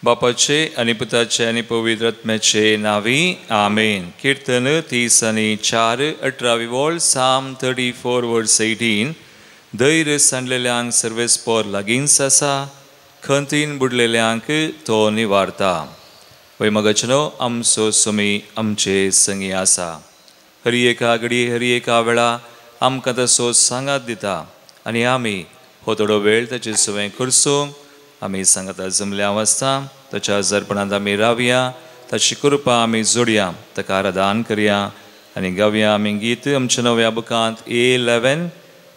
बापाचे आनी पुताचे आनी पवित्र आत्म्याचे नांवी आमेन. किर्तन 34 18वी वळ, साम 34 वर्स 18. धैर्य सांडलेल्यांक सर्वेस्पोर लागींच आसा, खंतीन बुडलेल्यांक तो निवारता. वय मगचनो आमचो सुमी आमचे संगी आसा. हरी एका घडी हरी एका वेळा आमकां तसो सांगात दिता आनी आमी हो थोडो वेळ ताचे सवंय करचो. आमी सांगाता जमल्या वाचता ताच्या आजारपणांत आमी रावया, ताची कृपा आमी जोडया, ताका आराधन करया आनी गावया आमी गीत आमच्या नव्या बुकांत A11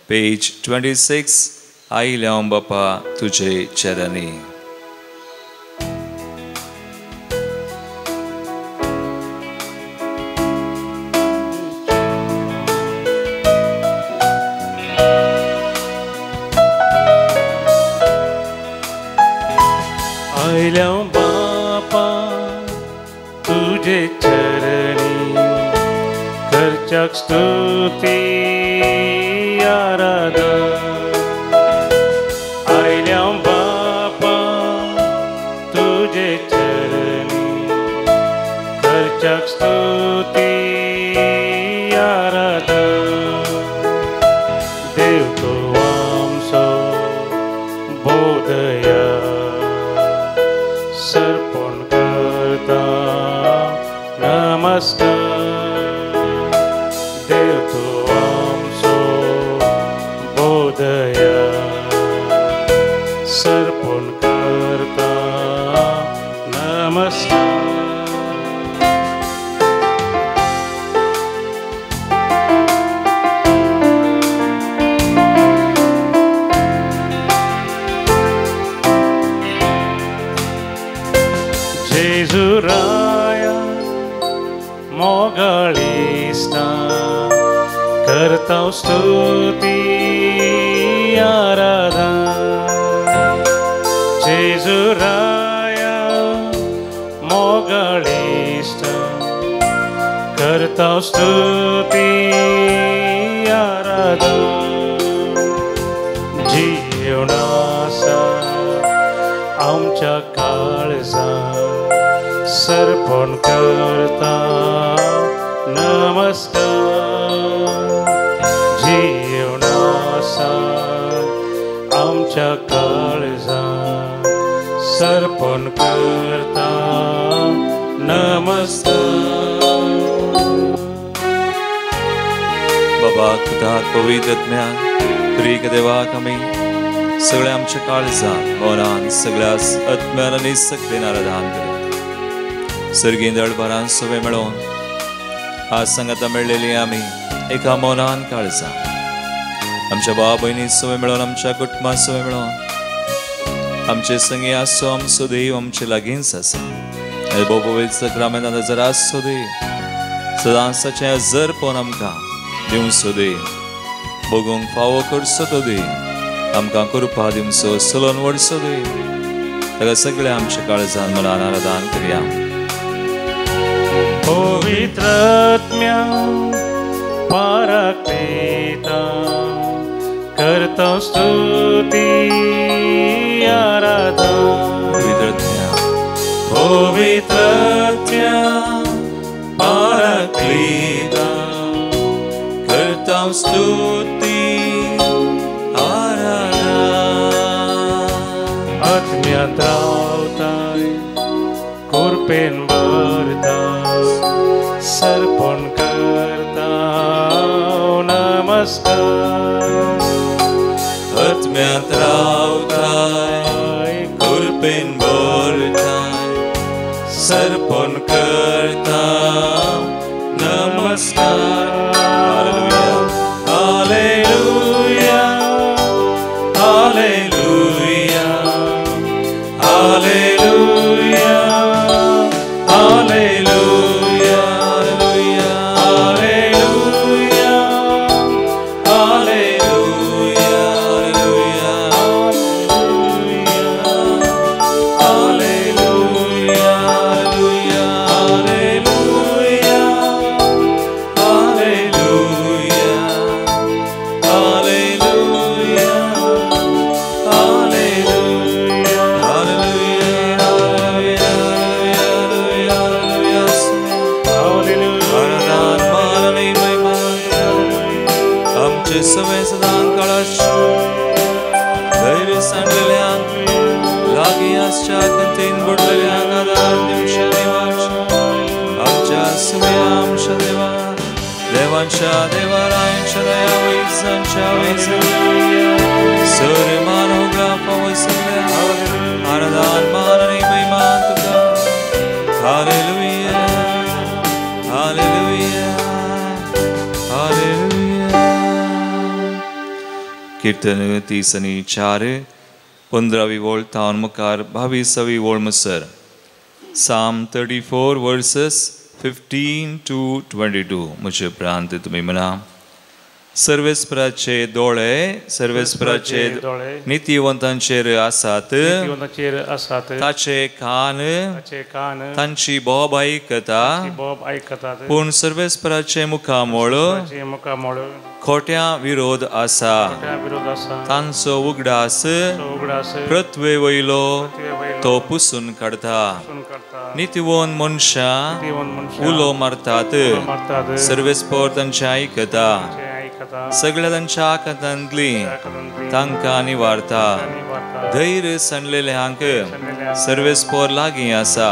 page 26. आयल्या बापा तुजे चरणी. आयल्या बापा तुजे चरणी करच्याक स्तुती आराधना. आयल्या बापा तुजे चरणी करच्याक स्तुती आराधना. देव तो आमचो बोधया सर्पण करता नमस्कार. देव तो आमचो बोधया सर्पण करता नमस्कार. जेजुराया मोगाळिस्ता करता स्तुती आराधना. जेजुराया मोगाळिस्ता करता स्तुती आराधना. जीवनासा आमच्या काळजा सर्पण करता नमस्कार. जीवनासा आमच्या काळजा सर्पण करता नमस्कार. बाबा तुझा पवित्र आत्म्या त्रिक देवाक आमी सगळ्या आमच्या काळजान मनान सगळ्या आत्म्यान आनी शक्तीन आराधन करया. सर्गीन दळभरान सवे मेळोवन आज सांगाता मेळ्ळेली आमी एका मनान काळजान आमच्या भाव भयणी सवे मेळोवन आमच्या कुटुंबा सवे मेळोवन आमचे संगी आसचो आमचो देव आमचे लागींच आसा. भोव पवित्र सक्रामेंतांत जर आसचो देव सदांच ताचें अजरपण आमकां दिवचो देव, भोगूंक फावो करचो तो देव, आमकां कृपा दिवचो, सलोन व्हरचो देव. ताका सगळ्या आमच्या काळजान मनान आराधन करया. पवित्र आत्म्या पाराक्लिता करता स्तुती आराधना. पवित्र आत्म्या पवित्र आत्म्या पाराक्लिता करता स्तुती आराधना. आत्म्यांत रावताय कृपेन भरता सर्पण करता नमस्कार. आत्म्यांत रावताय कृपेन भरताय सर्पण करता नमस्कार. Hallelujah hallelujah hallelujah hallelujah hallelujah hallelujah hallelujah hallelujah hallelujah hallelujah hallelujah. लागीं आसच्या कंतीन बुडलेल्यांक आदार दिवच्या देवाच्या आमच्या सुम्या आमच्या देवा देवांच्या देवा रायांच्या दया वैजांच्या वैजा सर मान होगा पावसल्या आनंदान मान आनी महिमा तुका. Hallelujah, hallelujah, hallelujah. कीर्तन 34, 15वी वळ थावन मुखार 22वी वळ मसर. Psalm 34 verses 15 to 22. म्हजे उपरांत तुमी म्हणा. सर्वेस्पराचे दोळे सर्वेस्पराचे नितीवंतांचेर आसात, ताचे कान तांची बोब आयकता, पूण सर्वेस्पराचे मुखामळ खोट्या विरोध आसा. तांचो उगडास पृथ्वे वयलो तो पुसून काडटा. नितीवंत मनशां उलो मारतात, सर्वेस्पर तांचें आयकता. सगळ्या तांच्या आकांतांतली तांकां निवारता. धैर्य सांडलेल्यांक सर्वेस्पर लागीं आसा,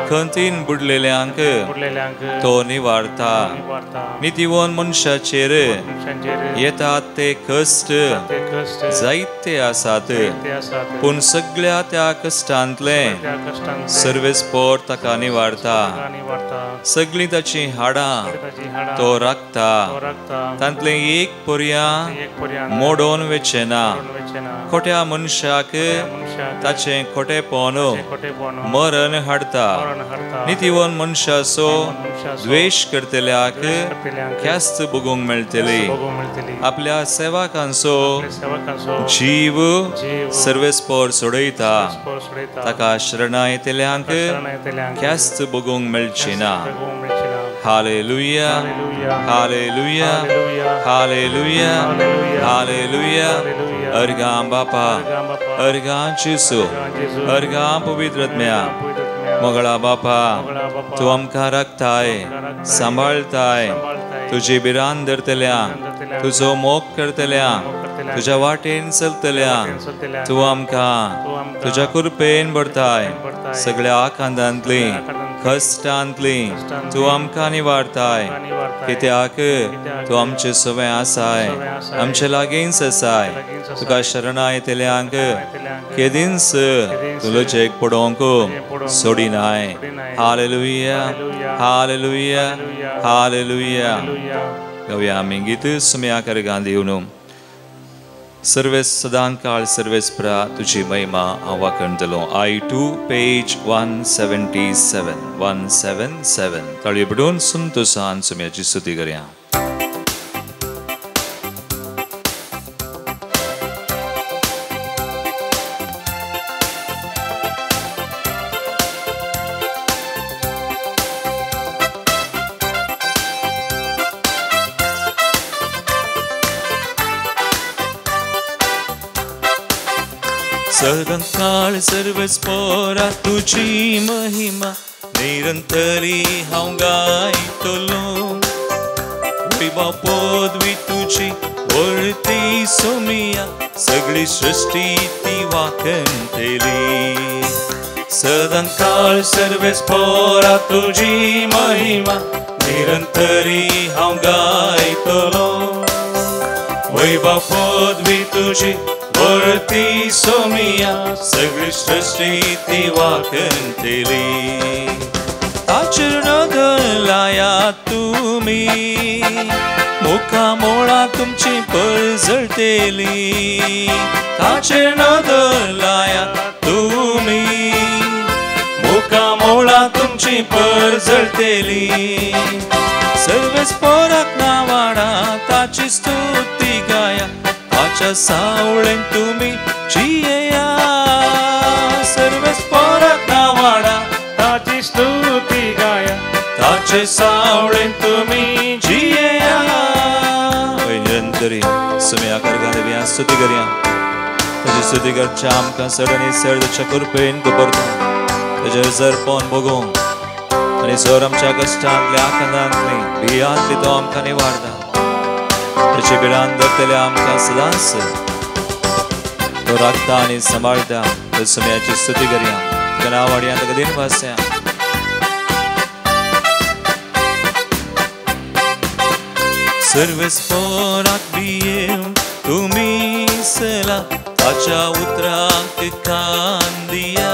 खंतीन बुडलेल्यांक तो निवारता. नितीवंत मनशाचेर येतात ते कश्ट जायते आसात, पूण सगळ्या त्या कश्टांतले सर्वेस्पर ताका निवारता. सगळीं ताचीं हाडां तो राखता, तांतलें एक पर्यां मोडोन वेचें ना. खोट्या मनशाक ताचें खोटेपण मरण हाडटा. नितीवंत मनशाचो द्वेश करतल्याक ख्यास्त भोगूंक मेळटली. आपल्या सेवकांचो जीव सर्वेस्पर सोडयता, ताका शरणा येतल्यांक ख्यास्त भोगूंक मेळची ना. Hallelujah, hallelujah, hallelujah, hallelujah. अर्गां बापा, अर्गां जेजू, अर्गां पवित्र आत्म्या. मोगळा बापा, तूं आमकां राखताय, सांबाळताय. तुजी भिरांत धरतल्या, तुजो मोग करतल्या, तुज्या वाटेन चलतल्या तूं आमकां तुज्या कृपेन भरताय. सगळ्या आकांतांतली कश्टांतली तूं आमकां निवारताय. कित्याक तूं आमचे सवें आसाय, आमचे लागींच आसाय. तुका शरणा येतल्यांक केदींच तूं लजेक पडोवंक सोडिनाय. Hallelujah, hallelujah, hallelujah. गावया आमी गीत सुम्या करगां दिवन. सर्वेस सदांकाळ सर्वेस्परा तुजी महिमा हांव वाखणतलो. I2 page 177 177. ताळयो पडून संतोसान सुम्याची स्तुती करया. सदांकाळ सर्वेस्परा तुजी महिमा निरंतरी हांव गायतलो. वैभव पदवी तुजी वळती सोमिया, सगळी सृष्टी ती वाखणतली. सदांकाळ सर्वेस्परा तुजी महिमा निरंतरी हांव गायतलो. वैभव पदवी तुजी वळती सोमिया, सगळी सृष्टी ती वाखणतली. ताचेर नदर लाया तुमी, मुखामोळा तुमची परजळटली. ताचेर नदर लाया तुमी, मुखामोळा तुमची परजळटली. सर्वेस्पराक नावाडा ताची स्तुती गाया, ताच्या सावळेन तुमी जियेया. सर्वेस्पराक नावाडा ताची स्तुती गाया, ताचे सावळेन तुमी जियेया. निरंतरी सुम्या करगा देवया स्तुती करया. ताची स्तुती करच्या आमकां चड आनी चड ताच्या कृपेन तूं भरता. ताचेर जरपोन भोगूंक आनी जर आमच्या कश्टांतली आकांतांतली भियांतली तो आमकां निवारता. ताची भिरांत धरतल्या आमकां सदांच तो तो राखता आनी सांबाळटा. तर सुम्याची स्तुती करया, ताका नांव हाडया, ताका दिन वासया. सर्वेस्पोराक भियेवन तुमी सला ताच्या उतराक कान दिया.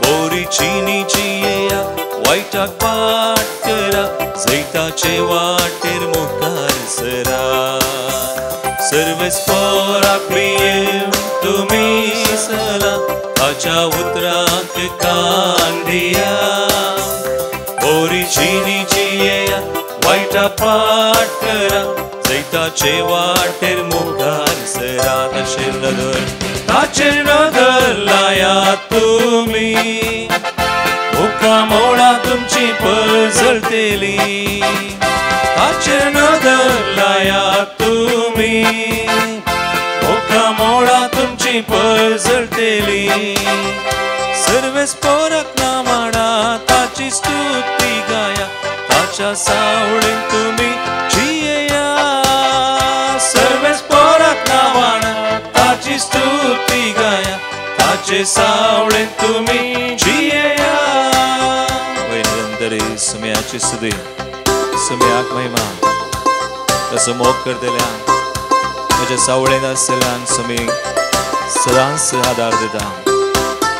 बोरी चिनीची येया वायटाक पाट करा, जैताचे वाटेर मुखार सरा. सर्वेस्पोराक भियेवन तुमी सला ताच्या उतराक कान दिया. बोरी चिनीची येया वायटा पाट करा, जैताचे वाटेर मुखार सरा. ताचेर नदर, ताचेर नदर लाया तुमी, मुखा मोळा तुमची पजळतेली. ताचेर नदर लाया तुमी, मुखा मोळा तुमची पजळतेली. सर्वेस्पोराक नावाडा ताची स्तुती गाया, ताच्या सावळेन तुमी जियेया. सर्वेस्पोराक नावाडा ताची स्तुती गाया, ताचे सावळेन तुमी जियेया. निरंतरे सुम्याची स्तुती, सुम्याक महिमा. ताचो मोग करतल्यान, ताच्या सावळेन आसतल्यान सुमी सदांच आदार दिता.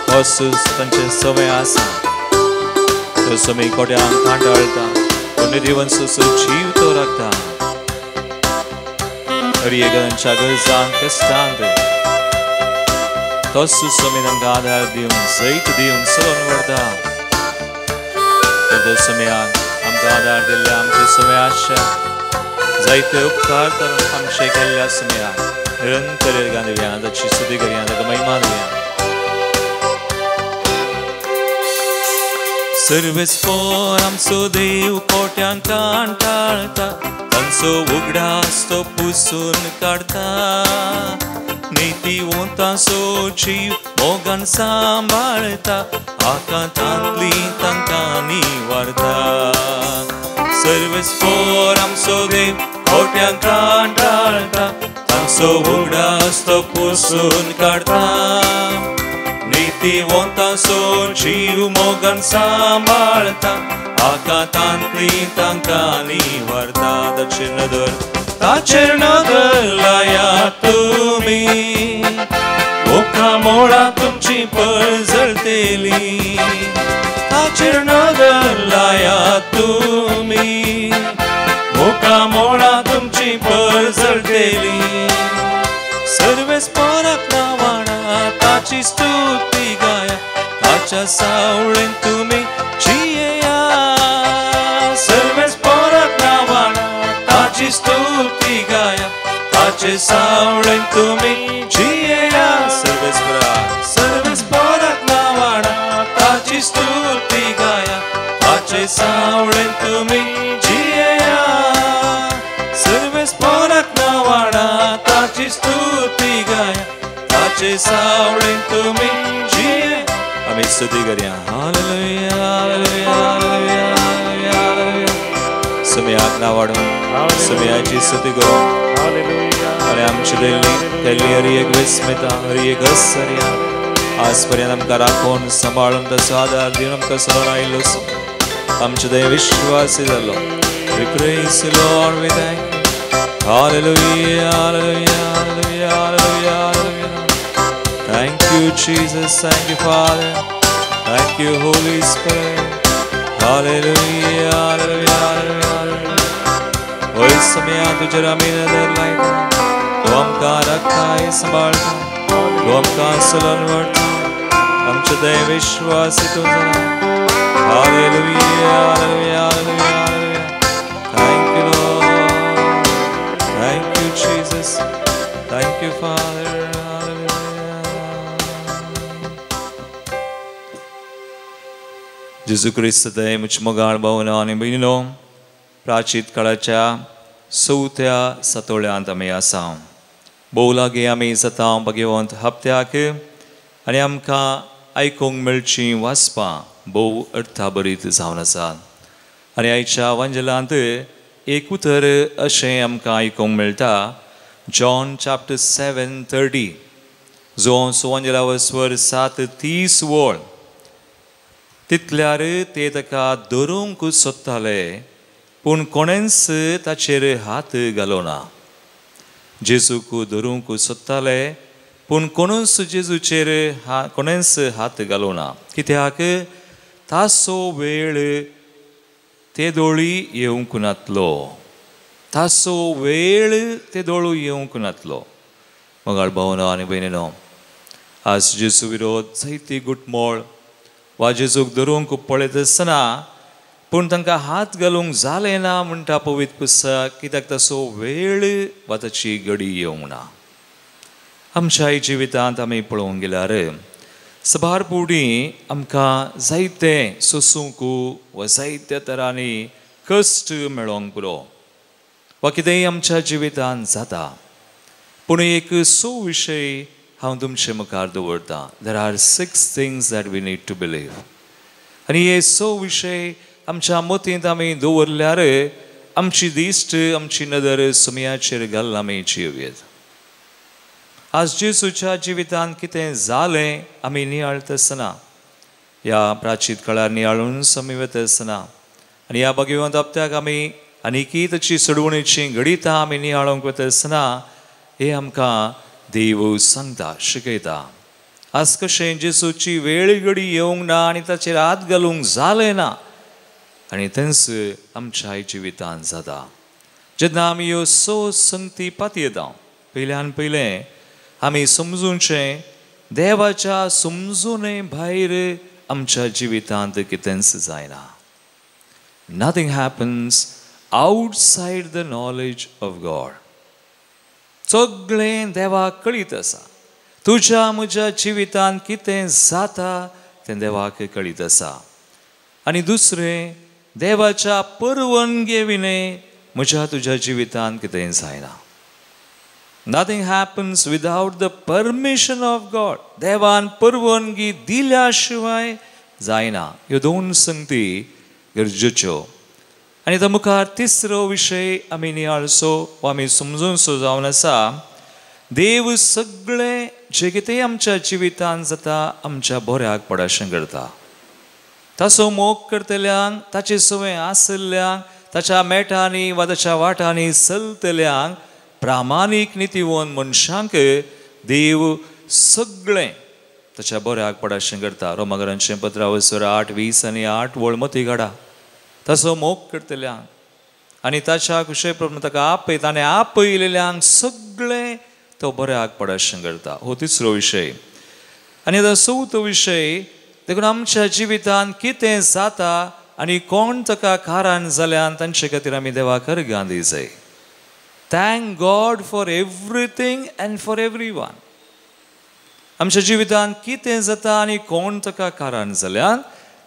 तोच तांचे समय आसा, तो सुमी कोट्यांक कांटाळटा, तो निधिवंत जीव तो राखता. हर एकांच्या गरजांक कश्टांत तोच सुमी तांकां आदार दिवन, जैत दिवन चलोवन व्हरता. तर सुम्याक आमकां आदार दिल्ल्या आमचे सुमे आशा जायते उपकार तर आमचे केल्ल्या सुम्याक निरंतर गान दिवया, ताची स्तुती करया, ताका महिमा दिवया. सर्वेस्पोर आमचो देव कोट्यांक कांटाळटा, तांचो उगडास तो पुसून काडटा. नितीवंतांचो जीव मोगान सांबाळटा, आकांतांतली तांकां निवारता. सर्वेस्पोर आमचो देव कोट्यांक कांटाळटा, तांचो उगडास तो पुसून काडटा. नितीवंतांचो जीव मोगान सांबाळटा, आकांतांतली तांकां निवारता. ताचेर नदर, ताचेर नदर लाया तुमी, मुखा मोळा तुमची पजळतेली. ताचेर नदर लाया तुमी, मुखा मोळा तुमची पजळतेली. सर्वेस्पोराक नावाडा ताची स्तुती गाया, ताच्या सावळेन तुमी जियेया. सर्वेस्पोराक नावाडा ताची स्तुती गाया, ताचे सावळेन तुमी जियेया. सर्वेस्पोराक, सर्वेस्पोराक नावाडा ताची स्तुती गाया, ताचे सावळेन तुमी जियेया. सर्वेस्पोराक नावाडा ताची स्तुती गाया, ताचे सावळेन तुमी जिये. आमी स्तुती करया. Hallelujah, hallelujah, hallelujah, hallelujah. सुम्याक नांव वाडोवन सुम्याची स्तुती करूं आनी आमचे केल्ली हरी एक विस्मिता, हरी एक आश्चर्या आज पर्यंत आमकां राखून सांबाळून ताचो आदार दिवन आमकां चलोवन आयिल्लो आमचे दय विश्वासी जाल्लो. We praise the Lord, we thank you. Hallelujah, hallelujah, hallelujah, hallelujah, hallelujah. Thank you, Jesus. Thank you, Father. Thank you, Holy Spirit. Hallelujah, hallelujah, hallelujah. होय समया तुजेर आमी नदर लायता, तूं आमकां राखताय, सांबाळटा, तूं आमकां चलोवन व्हरता. आमचे दय विश्वासी तूं जाला. Hallelujah, hallelujah, hallelujah, hallelujah. Thank you, Lord. Thank you, Jesus. Thank you, Father. Hallelujah. जेजू क्रिस्त दय म्हजी मोगाळ भावना आनी भयणीनो, प्राचीत काळाच्या चवथ्या सतोळ्यांत आमी आसा. भोव लागीं आमी जाता भाग्यवंत हप्त्याक आनी आमकां आयकूंक मेळचीं वाचपां भोव अर्थाभरीत जावन आसात. आनी आयच्या वांजेलांत एक उतर अशें आमकां आयकूंक मेळटा, जॉन चॅप्टर 7:30. जो सुवांजेला 7:30 वळ. तितल्यार ते ताका धरूंक सोदताले पूण कोणेंच ताचेर हात घालो ना. जेजूक धरूंक सोदताले पूण कोणूच जेजूचेर कोणेंच हात घालो ना, कित्याक तासो वेळ ते दोळी येवंक नातलो. तासो वेळ ते दोळू येवंक नातलो. मगाळ भावनो आनी भयणीनो, आज जेजू विरोध जायती गुटमोळ वा जेजूक धरूंक पळयत आसतना पूण तांकां हात घालूंक जालें ना म्हणटा पवित्र पुस्तक, कित्याक तसो वेळ वा ताची घडी येवंक ना. आमच्याय जिवितांत आमी पळोवंक गेल्यार सबार पुडी आमकां जायते सोसूंक वा जायत्या तरांनी कश्ट मेळोंक पुरो वा कितेंय आमच्या जिवितांत जाता. पूण एक सो विशय हांव तुमचे मुखार दवरतां. There are 6 things that we need to believe. आनी हे सो विशय आमच्या मतींत आमी दवरल्यार आमची दिश्ट आमची नदर सुमयाचेर घालून आमी जियेत. आज जेजूच्या जिवितांत कितें जालें आमी नियाळत आसतना, ह्या प्राचीन काळार नियाळून आमी वता आसतना आनी ह्या भाग्यवंत हप्त्याक आमी आनीकय ताची सोडवणेची घडितां आमी नियाळूंक वता आसतना हे आमकां देव सांगता, शिकयता. आज कशें जेजूची वेळ घडी येवंक ना आनी ताचेर हात घालूंक जालें ना आनी तेंच आमच्या जिवितांत जाता. जेन्ना आमी ह्यो 6 संगती पातयेता, पयल्यान पयलें आमी समजूचें देवाच्या समजुने भायर आमच्या जिवितांत कितेंच जायना. Nothing happens outside the knowledge of God. सगळें देवाक कळीत आसा. तुज्या म्हज्या जिवितांत कितें जाता तें देवाक कळीत आसा. आनी दुसरें, देवाच्या परवानगे विणें म्हज्या तुज्या जिवितांत कितें जायना. Nothing happens without the permission of God. देवान परवानगी दिल्या शिवाय जायना. ह्यो 2 संगती गरजेच्यो. आनी आतां मुखार तिसरो विशय आमी नियाळचो वा आमी समजूनसो जावन आसा, देव सगळें जें कितें आमच्या जिवितांत जाता आमच्या बऱ्याक पडाशें करता. ताचो मोग करतल्यांक, ताचे सवंय आशिल्ल्यांक, ताच्या मेटांनी वा ताच्या वाटांनी चलतल्यांक, प्रामाणीक नितीवन मनशांक देव सगळें ताच्या बऱ्याक पडाशें करता. रोमागरांचें पत्रावसर 8:20 आनी 8 वळ मती काडा. ताचो मोग करतल्यांक आनी ताच्या कुशे प्रमाण ताका आपयता आनी आपयलेल्यांक सगळें तो बऱ्याक पडाशें करता. हो तिसरो विशय. आनी आतां चवथो विशय, देखून आमच्या जिवितांत कितें जाता आनी कोण ताका कारण जाल्यान तांचे खातीर आमी देवाक अर्गां दिवंक. Thank God for everything and for everyone. आमच्या जिवितांत कितें जाता आनी कोण ताका कारण जाल्यान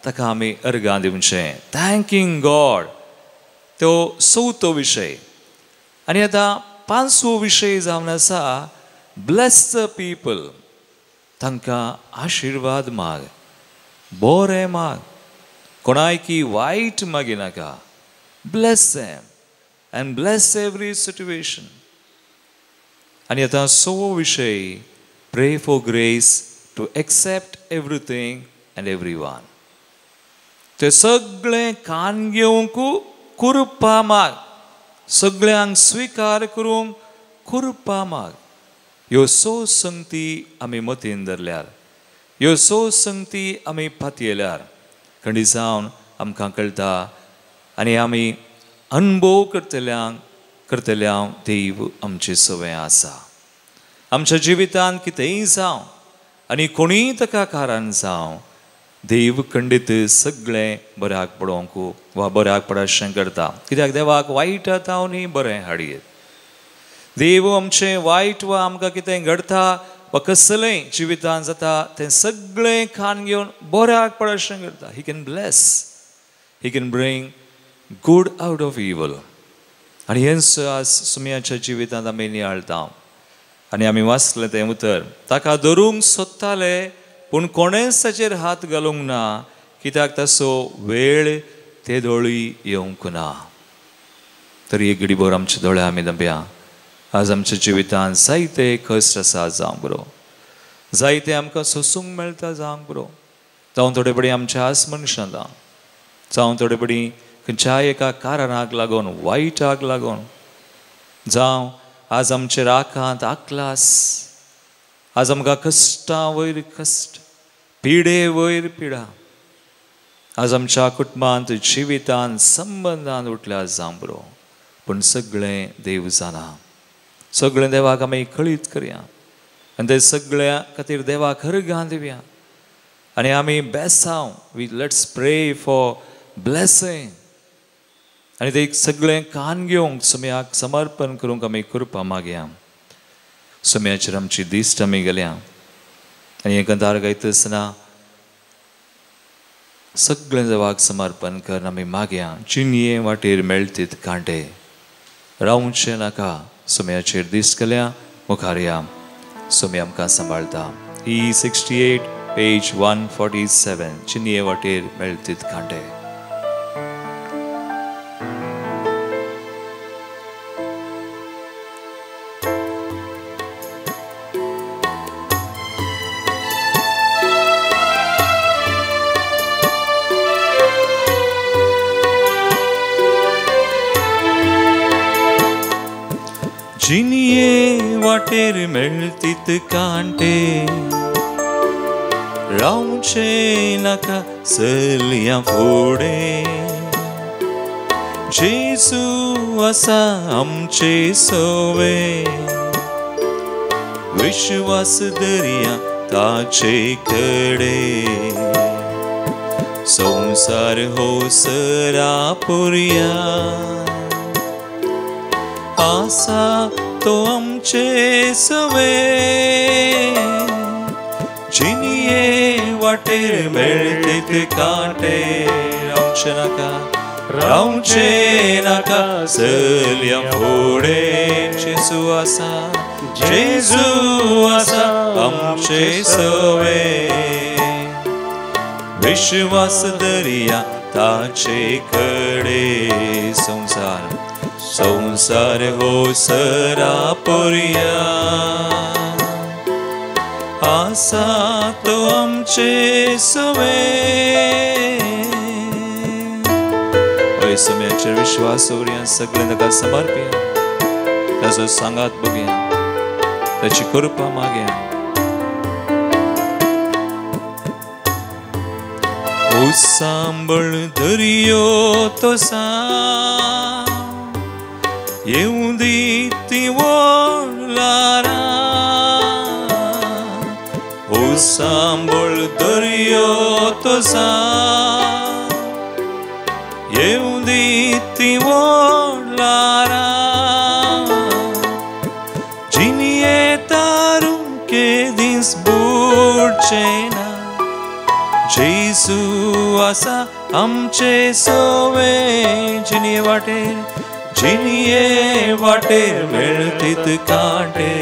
ताका आमी अर्गां दिवचें. थँकींग गॉड, तो चवथो विशय. आनी आतां पांचवो विशय जावन आसा, ब्लेस the people. तांकां आशिर्वाद माग, बरें माग, कोणायकी वायट मागिनाका. Bless them and bless every situation. आनी आतां सवो विशय, pray for grace to accept everything and everyone. ते सगळें कान घेवंक कृपा माग, सगळ्यांक स्विकार करूंक कृपा माग. ह्यो 6 संगती आमी मतीन धरल्यार, ह्यो 6 संगती आमी पातयेल्यार खंडी जावन आमकां कळटा आनी आमी अनुभव करतल्यांक देव आमचे सवंय आसा. आमच्या जिवितांत कितेंय जावं आनी कोणीय ताका कारण जावं, देव खंडीत सगळें बऱ्याक पडोवंक वा बऱ्याक पडाशें करता. कित्याक देवाक वायट जावनूय बरें हाडयेत. देव आमचें वायट वा आमकां कितें घडटा वा कसलेंय जिवितांत जाता तें सगळें खान घेवन बऱ्याक पडाशें करता. He can bless, he can bring good out of evil. आनी हेंच आज सुमयाच्या जिवितांत आमी नियाळटा. आनी आमी वाचलें तें उतर, ताका धरूंक सोदताले पूण कोणेंच ताचेर हात घालूंक ना, कित्याक ताचो वेळ ते दोळी येवंक ना. तरी एक घडीभर आमच्या दोळे आमी दंपया. आज आमच्या जिवितांत जायते कश्ट आसा जावंक बरो, जायते आमकां सोसूंक मेळटा जावंक पुरो, जावं थोडे पडी आमच्या आस मनशां जावं, जावं थोडे पडी खंयच्याय एका कारणाक लागून वायटाक लागून, जावं आज आमचे राखांत आकलास, आज आमकां कश्टां वयर कश्ट, पिडे वयर पिडा, आज आमच्या कुटुंबांत जिवितांत संबंदान उठल्या जावं पुरो. पूण सगळें देव जाणा, सगळें देवाक आमी कळीत करया आनी ते सगळ्या खातीर देवाक हरगां दिवया आनी आमी बेसांव. We let's pray for blessing. आनी ते सगळें कान घेवंक सुम्याक समर्पण करूंक आमी कृपा मागया. सुम्याचेर आमची दिश्ट आमी गेल्या आनी हें कंतार गायता आसतना सगळें देवाक समर्पण करून आमी मागया. चिनये वाटेर मेळटीत कांटे, रावचें नाका. सुम्याचेर दिश्ट केल्या, मुखार या, सुम्या आमकां सांबाळटा. E 68 page 147. चिनये वाटेर मेळटीत कांटे. जिनये वाटेर मेळटीत कांटे, रावचें नाका चलया फुडें. जेजू आसा आमचे सवे, विश्वास दरया ताचे कडेन. संवसार हो सरा पुरया, आसा तो आमचे सवे. जिनये वाटेर मेळटीत कांटे, रावचें नाका, रावचें नाका, चलया फुडें. जेजू आसा, जेजू आसा आमचे सवे, विश्वास दरया ताचे कडेन. संवसार संवसार हो सरा पुरया, आसा तो आमचे सवे. हय सुम्याचेर विश्वास दवरया, सगळें ताका समर्पया, ताचो सांगात बघया, ताची कृपा मागया. ओ सांबळ दर्यो तो सा, येवं दी ती व्हडलारां. ओ सांबळ दर्यो तो सा, येवं दी ती व्हडलारां. जिनये तारूंके दीस बुडचें ना, जेजू आसा आमचे सवे. जिनये वाटेर, जिनये वाटेर मेळटीत कांटे,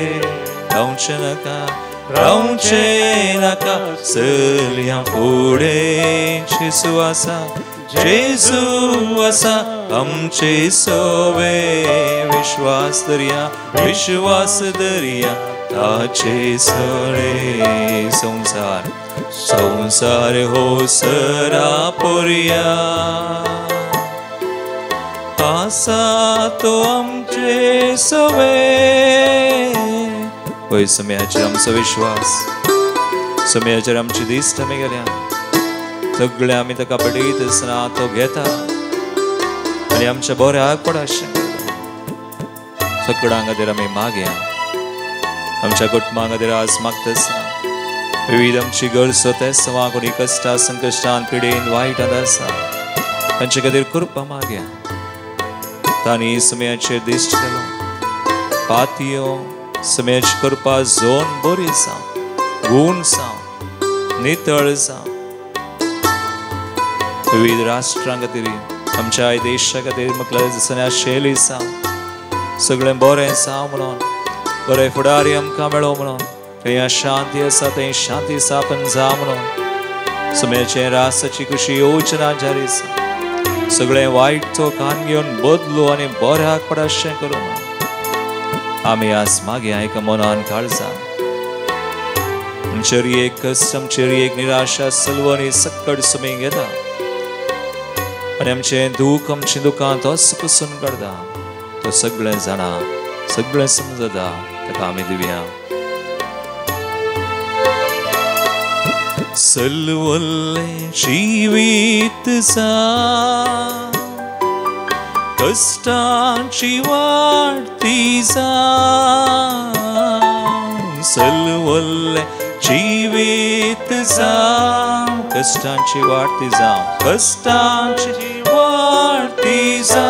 रावचें नाका, रावचें नाका, चलया फुडें. जेजू आसा, जेजू आसा आमचे सवे. विश्वास दरया, विश्वास दरया ताचे सळे. संवसार संवसार हो सरा पुरया, आसा तो आमचे सवे. हय सुम्याचेर आमचो विश्वास, सुम्याचेर आमची दिश्ट आमी गेल्या, सगळें आमी ताका पडयत आसतना तो घेता आनी आमच्या बऱ्याक पडाशें करता. सगळ्यां खातीर आमी मागया, आमच्या कुटुंबा खातीर आज मागता आसतना विविध आमची गरज तेसवां कोणी कश्टां संकश्टान पिडेन वायटांत आसा तांचे खातीर कृपा मागया. तांणी सुम्याचेर दिश्ट केलो, पातयो सुम्याची कृपा जोन बरी जावं, गूण जावं, नितळ जावं. विविध राष्ट्रां खातीर, आमच्या देशा खातीर म्हटल्यार दिसना शैली जावं, सगळें बरें जावं म्हणून, बरें फुडारी आमकां मेळो म्हणून, थंय शांती आसा थंय शांती स्थापन जावं म्हणून, सुम्याचें रासाची कशी योजना जारी आसा, सगळें वायट तो कान घेवन बदलू आनी बऱ्याक पडाशें करूं. आमी आज मागया एका मनान काळजान आमचेर एक कश्ट, आमचेर एक निराशा सलवणी सक्कड सुमी घेता आनी आमचें दूख, आमचीं दुकां तोच पुसून काडटा. तो सगळें जाणा, सगळें समजता, ताका आमी दिवया. सलवल्लें जिवीत जा, कश्टांची वाडती जा, सलवल्लें जिवीत जा, कश्टांची वाडती जा, कश्टांची वाडती जा,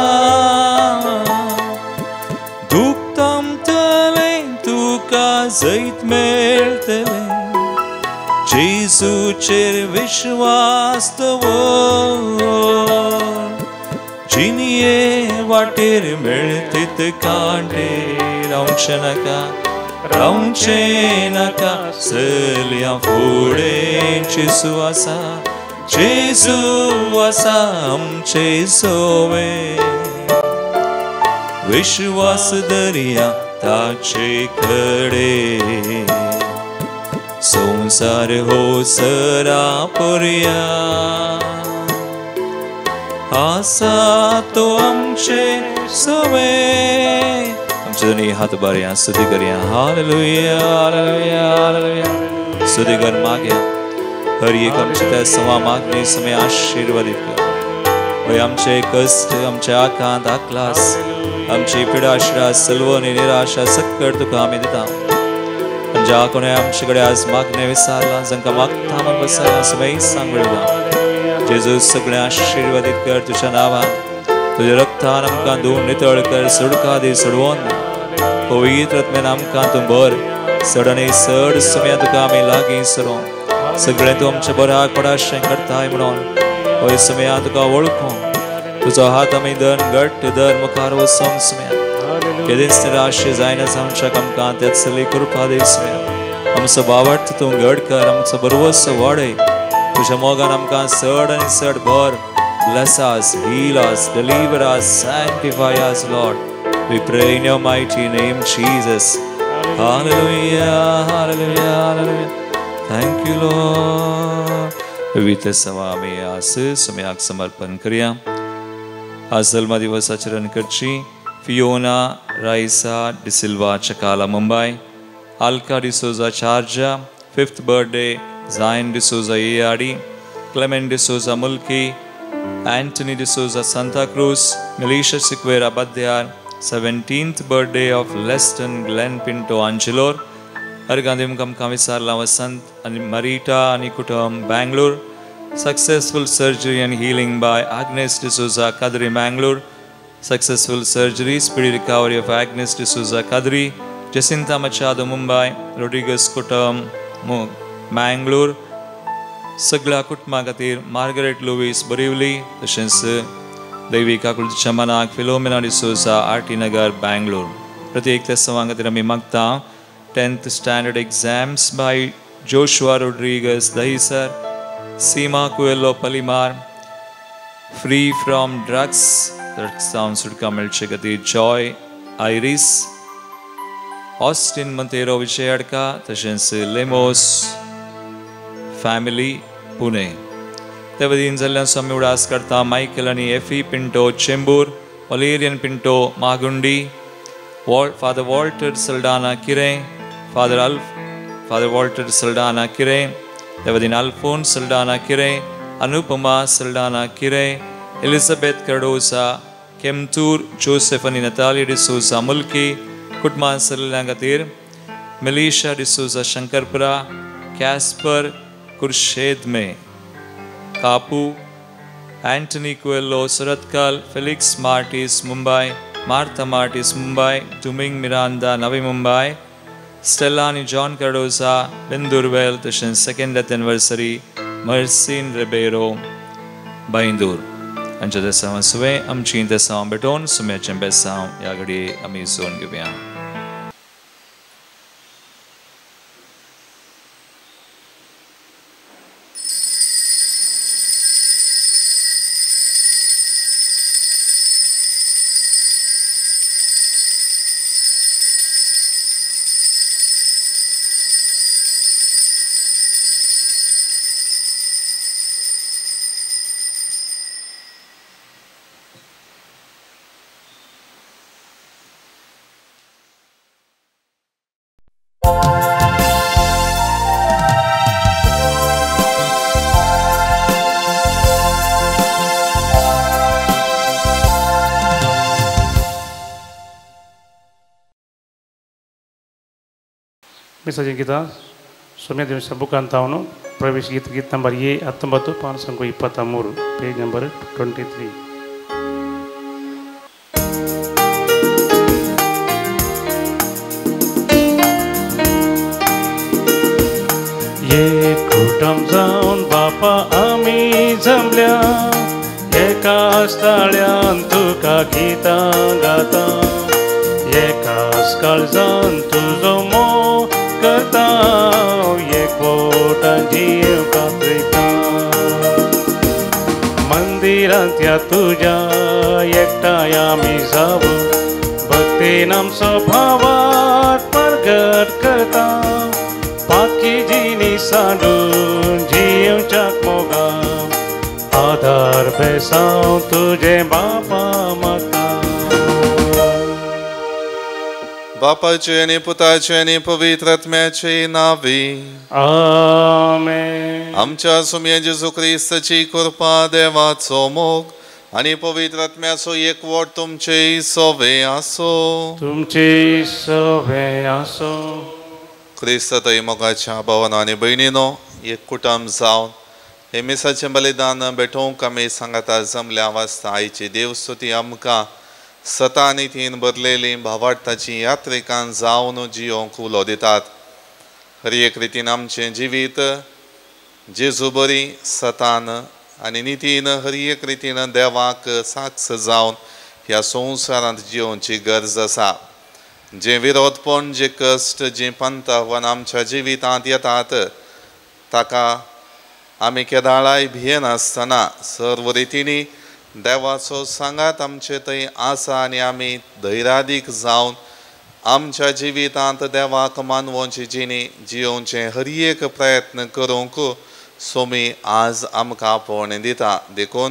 दूख थांबतलें तुका जैत मेळटलें, जेजूचेर विश्वास दवर, जिणये वाटेर मेळतीत कांटे, रावचें नाका, रावचें नाका, चलया फुडें, जेजू आसा, जेजू आसा आमचे सोवे, विश्वास दरया ताचे कडेन, संवसार हो सरा पर्या, आसा तो आमचे सवे. आमचे दोनी हात बारया, स्तुती करया. Hallelujah, hallelujah, hallelujah. स्तुती कर मागया हर एक आमचे त्या सवा मागणी समय आशीर्वादीत कर. हय आमचे कश्ट, आमचे आकांत आकलास, आमची पिडाशिडा सलवणी निराशा सक्कड तुका आमी दिता. ज्या कोणें आमचे कडेन आज मागणें विचारलां, जांकां मागता म्हूण बसया समय सांग वळयता. जेजू सगळें आशीर्वादीत कर तुज्या नांवान, तुज्या रक्तान आमकां धुवन नितळ कर, सोडका दी, सोडवोन पवित्र आत्म्यान आमकां तूं भर, चड आनी चड समय तुका आमी लागीं सरोन, सगळें तूं आमच्या बऱ्याक पडाशें करताय म्हणून हय समया तुका वळखून तुजो हात आमी धन घट्ट धर मुखार वचोंक समया. केदींच निराश जायना आमच्या आमकां त्याच चली कृपा दी समया. आमचो बावट तूं घड कर, आमचो बरवस वाडय, तुज्या मोगान आमकां चड आनी चड भर. Bless us, heal us, deliver us, sanctify us, Lord. We pray in your mighty name, Jesus. Hallelujah, hallelujah, hallelujah. Thank you, Lord. विविध सवा आमी आज समयाक समर्पण करया. आज जल्म दिवस आचरण करची Fiona Raisa D'Silva Chakala Mumbai, Alka D'Souza Sharjah, 5th birthday Zion D'Souza ARD, Clement D'Souza Mulki, Antony D'Souza Santacruz, Melisha Sequeira Badyar, 17th birthday of Leston Glenn Pinto Angelore, अर्गांदिम कमकामिसारला वसंत आनी मरिटा आनी कुटुंब Bangalore, successful surgery and healing by Agnes D'Souza Kadri Mangalore, successful surgery, speedy recovery of Agnes D'Souza Kadri, Jacinta Machado Mumbai, Rodrigues कुटुंब Mangalore, सगळ्या कुटुंबा खातीर Margaret Luis Borivali, तशेंच दैवी काकुळतीच्या मनाक फिलोमिना डिसोजा आर.टी. नगर बँगलोर. प्रत्येक त्या सवां खातीर आमी मागता 10th standard exams by Joshua Rodrigues Dahisar, Seema Coelho Palimar, free from drugs, drugs जावन सुटका मेळचे खातीर जॉय आयरीस, ऑस्टिन मंतेरो विजय अडका, तशेंच लेमोस फॅमिली पुणे. त्या वतीन जाल्ल्यान आमी उडास काडटा मायकल आनी Effie Pinto Chembur, Valerian Pinto Magundi, Father Walter Saldanha Kirem, Father Walter Saldanha Kirem, त्या वतीन Alphonse Saldanha Kirem, Anupama Saldanha Kirem, Elizabeth Cardoza Kemthur, Joseph आनी नताली डिसोजा मुल्की, कुटुंबां सल्ल्या खातीर मेलिशा डिसोजा शंकरपुरा, कॅस्पर कुर्शेदमे Kapu, Antony Coelho Surathkal, Felix Martis Mumbai, Martha Martis Mumbai, Duming Miranda Navi Mumbai, Stella आनी John Cardozo बेंदुरवेल, तशेंच 2nd death anniversary Mercin Ribeiro Byndoor. हांच्या देसांव सुवें आमची देसांव भेटोवन सुम्याचें बेसांव ह्या घडये आमी जोवन घेवया. मिसाचीं गितां सोम्या दिवसा बुकांत जावन प्रवेश गीत गीत ನಂಬರ್ ಎ 19 ಪಾನ್ ಸಂಖ್ಯೆ 23 ಪೇಜ್ ನಂಬರ್ 23. एकूटम जावन बापा आमी जमल्या एकाच ताळ्यान तुका गितां गाता एकाच काळजान तुजो मोग करता एकवटान जीव कातयता मंदिरांत ह्या तुज्या एकठांय आमी जावं भक्तीन आमचो भावार्थ परगट करता पाकी जिणी सांडून जिवच्याक मोगान आदार बेसांव तुजें बापा म्हाका. बापाचे आनी पुताचे आनी पवित्र आत्म्याचे नांवी आमेन. आमच्या सुम्या जेजू क्रिस्ताची कृपा, देवाचो मोग आनी पवित्र आत्म्याचो एकवट तुमचे सोवे आसो. तुमचे सोवे आसो. क्रिस्त थंय मोगाच्या भावानो आनी भयणीनो, एक कुटुंब जावन हे मिसाचें बलिदान भेटोवंक आमी सांगाता जमल्या वास्ता आयची देवस्तुती आमकां सता आनी तीन भरलेली भावार्थाची यात्रिकान जावन जियोंक उलो दितात. हर एक रितीन आमचें जिवीत जेजू बरी सतान आनी नितीन हर एक रितीन देवाक साक्ष जावन ह्या संवसारांत जियोवची गरज आसा. जें विरोधपण, जे कश्ट, जीं पंथावन आमच्या जिवितांत येतात ताका आमी केदाळाय भियेनासतना सर्व रितींनी देवाचो सांगात आमचे थंय आसा आनी आमी धैर्यादीक जावन आमच्या जिवितांत देवाक मानवोची जिणी जियोवचें हर एक प्रयत्न करूंक सोमी आज आमकां आपोवणें दिता. देखून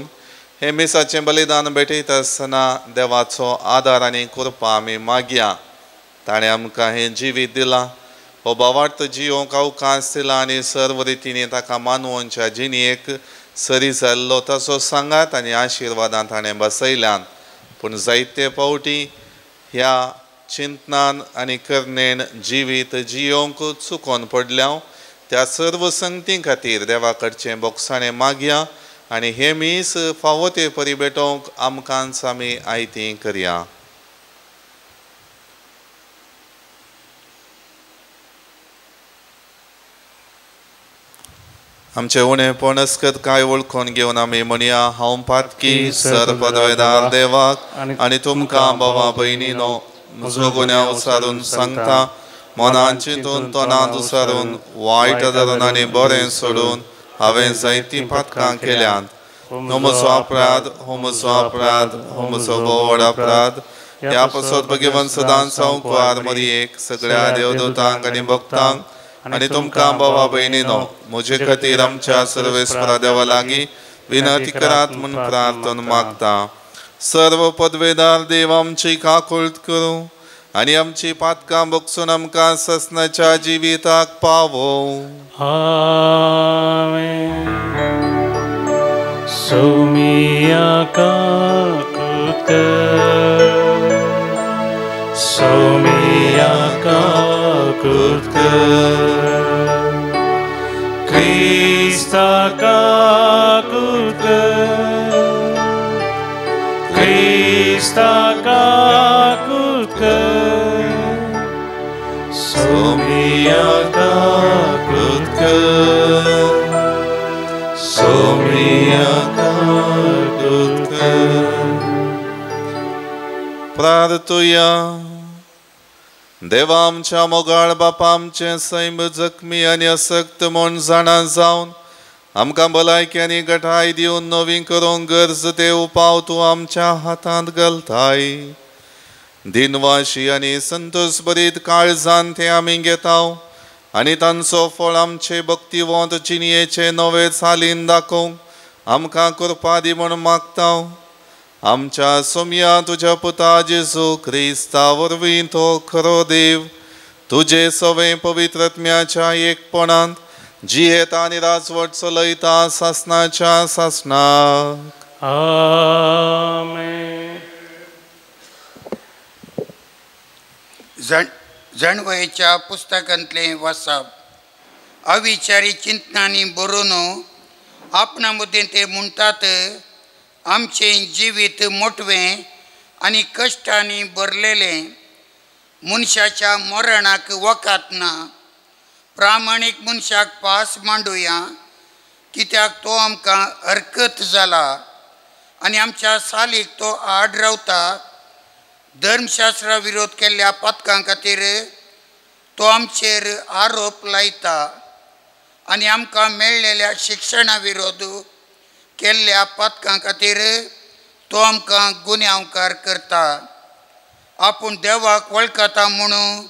हें मिसाचें बलिदान भेटयता आसतना देवाचो आदार आनी कृपा आमी मागया. ताणें आमकां हें जिवीत दिलां, हो भावार्थ जियोवंक अवकाश दिला आनी सर्व रितींनी ताका मानवोच्या जिणेक सरी जाल्लो ताचो सांगात आनी आशिर्वादान ताणें बसयल्यान. पूण जायते फावटी ह्या चिंतनान आनी करणेन जिवीत जियोवंक चुकोन पडल्या त्या सर्व संगती खातीर देवा कडचें बोगसाणें मागया आनी हें मीस फावो ते परी भेटोवंक आमकांच आमी आयती करया. आमचे उणेपण अस्कत कांय वळखून घेवन आमी म्हणया, हांव पातकी सर पदवेदार देवाक आनी तुमकां भावा भयणीनो म्हजो गुन्यांव सारून सांगता, मनान चिंतून तोंडांत उसारून वायट धरून आनी बरें सोडून हांवें जायतीं पातकां केल्यांत. हो म्हजो अपराध, हो म्हजो अपराध, हो म्हजो व्हड अपराध. ह्या पासत भगवान सदांच संवकार मरियेक, सगळ्या देवदूतांक आनी भक्तांक आनी तुमकां भावा भयणीनो म्हजे खातीर आमच्या सर्वेस्परा देवा लागीं विनंती करात म्हूण प्रार्थना मागता. सर्व पदवेदार देव आमची काकुळट करूं आनी आमची पातकां बगसून आमकां ससनाच्या जिविताक पावोवं. आमेन. सोमिया काकुळट कर, सोमिया काकुळट कर, क्रिस्ता काकुळट कर, क्रिस्ता काकुळट कर, सोमिया काकुळट कर, सोमिया काकुळट कर. प्रार्थुया. देवा आमच्या मोगाळ बापा, आमचें सैम जखमी आनी असक्त म्हूण जाणा जावन आमकां भलायकी आनी गठाय दिवन नवी करूंक गरज ते उपाव तूं आमच्या हातांत घालताय. दिनवाशी आनी संतोष भरीत काळजान ते आमी घेता आनी तांचो फळ आमचे भक्तिवंत जिणयेचे नवे चालीन दाखोवंक आमकां कृपा दी म्हूण मागता. आमच्या सोमया तुज्या पुता जेजू क्रिस्ता वरवीं तो खरो देव तुजे सवे पवित्र आत्म्याच्या एकपणांत जियेता आनी राजवट चलयता सासनाच्या सासनाक. आमेन. जाणवयेच्या पुस्तकांतलें वाचप. अविचारी चिंतनांनी बरोवन आपणा मदीं ते म्हणटात, आमचें जिवीत मोटवें आनी कश्टांनी भरलेलें, मनशाच्या मरणाक वकात ना. प्रामाणीक मनशाक पास मांडुया, कित्याक तो आमकां हरकत जाला आनी आमच्या सालीक तो आड रावता. धर्मशास्त्रा विरोध केल्ल्या पातकां खातीर तो आमचेर आरोप लायता आनी आमकां मेळ्ळेल्या शिक्षणा विरोध केल्ल्या पातकां खातीर तो आमकां गुन्यांवकार करता. आपूण देवाक वळखता म्हणून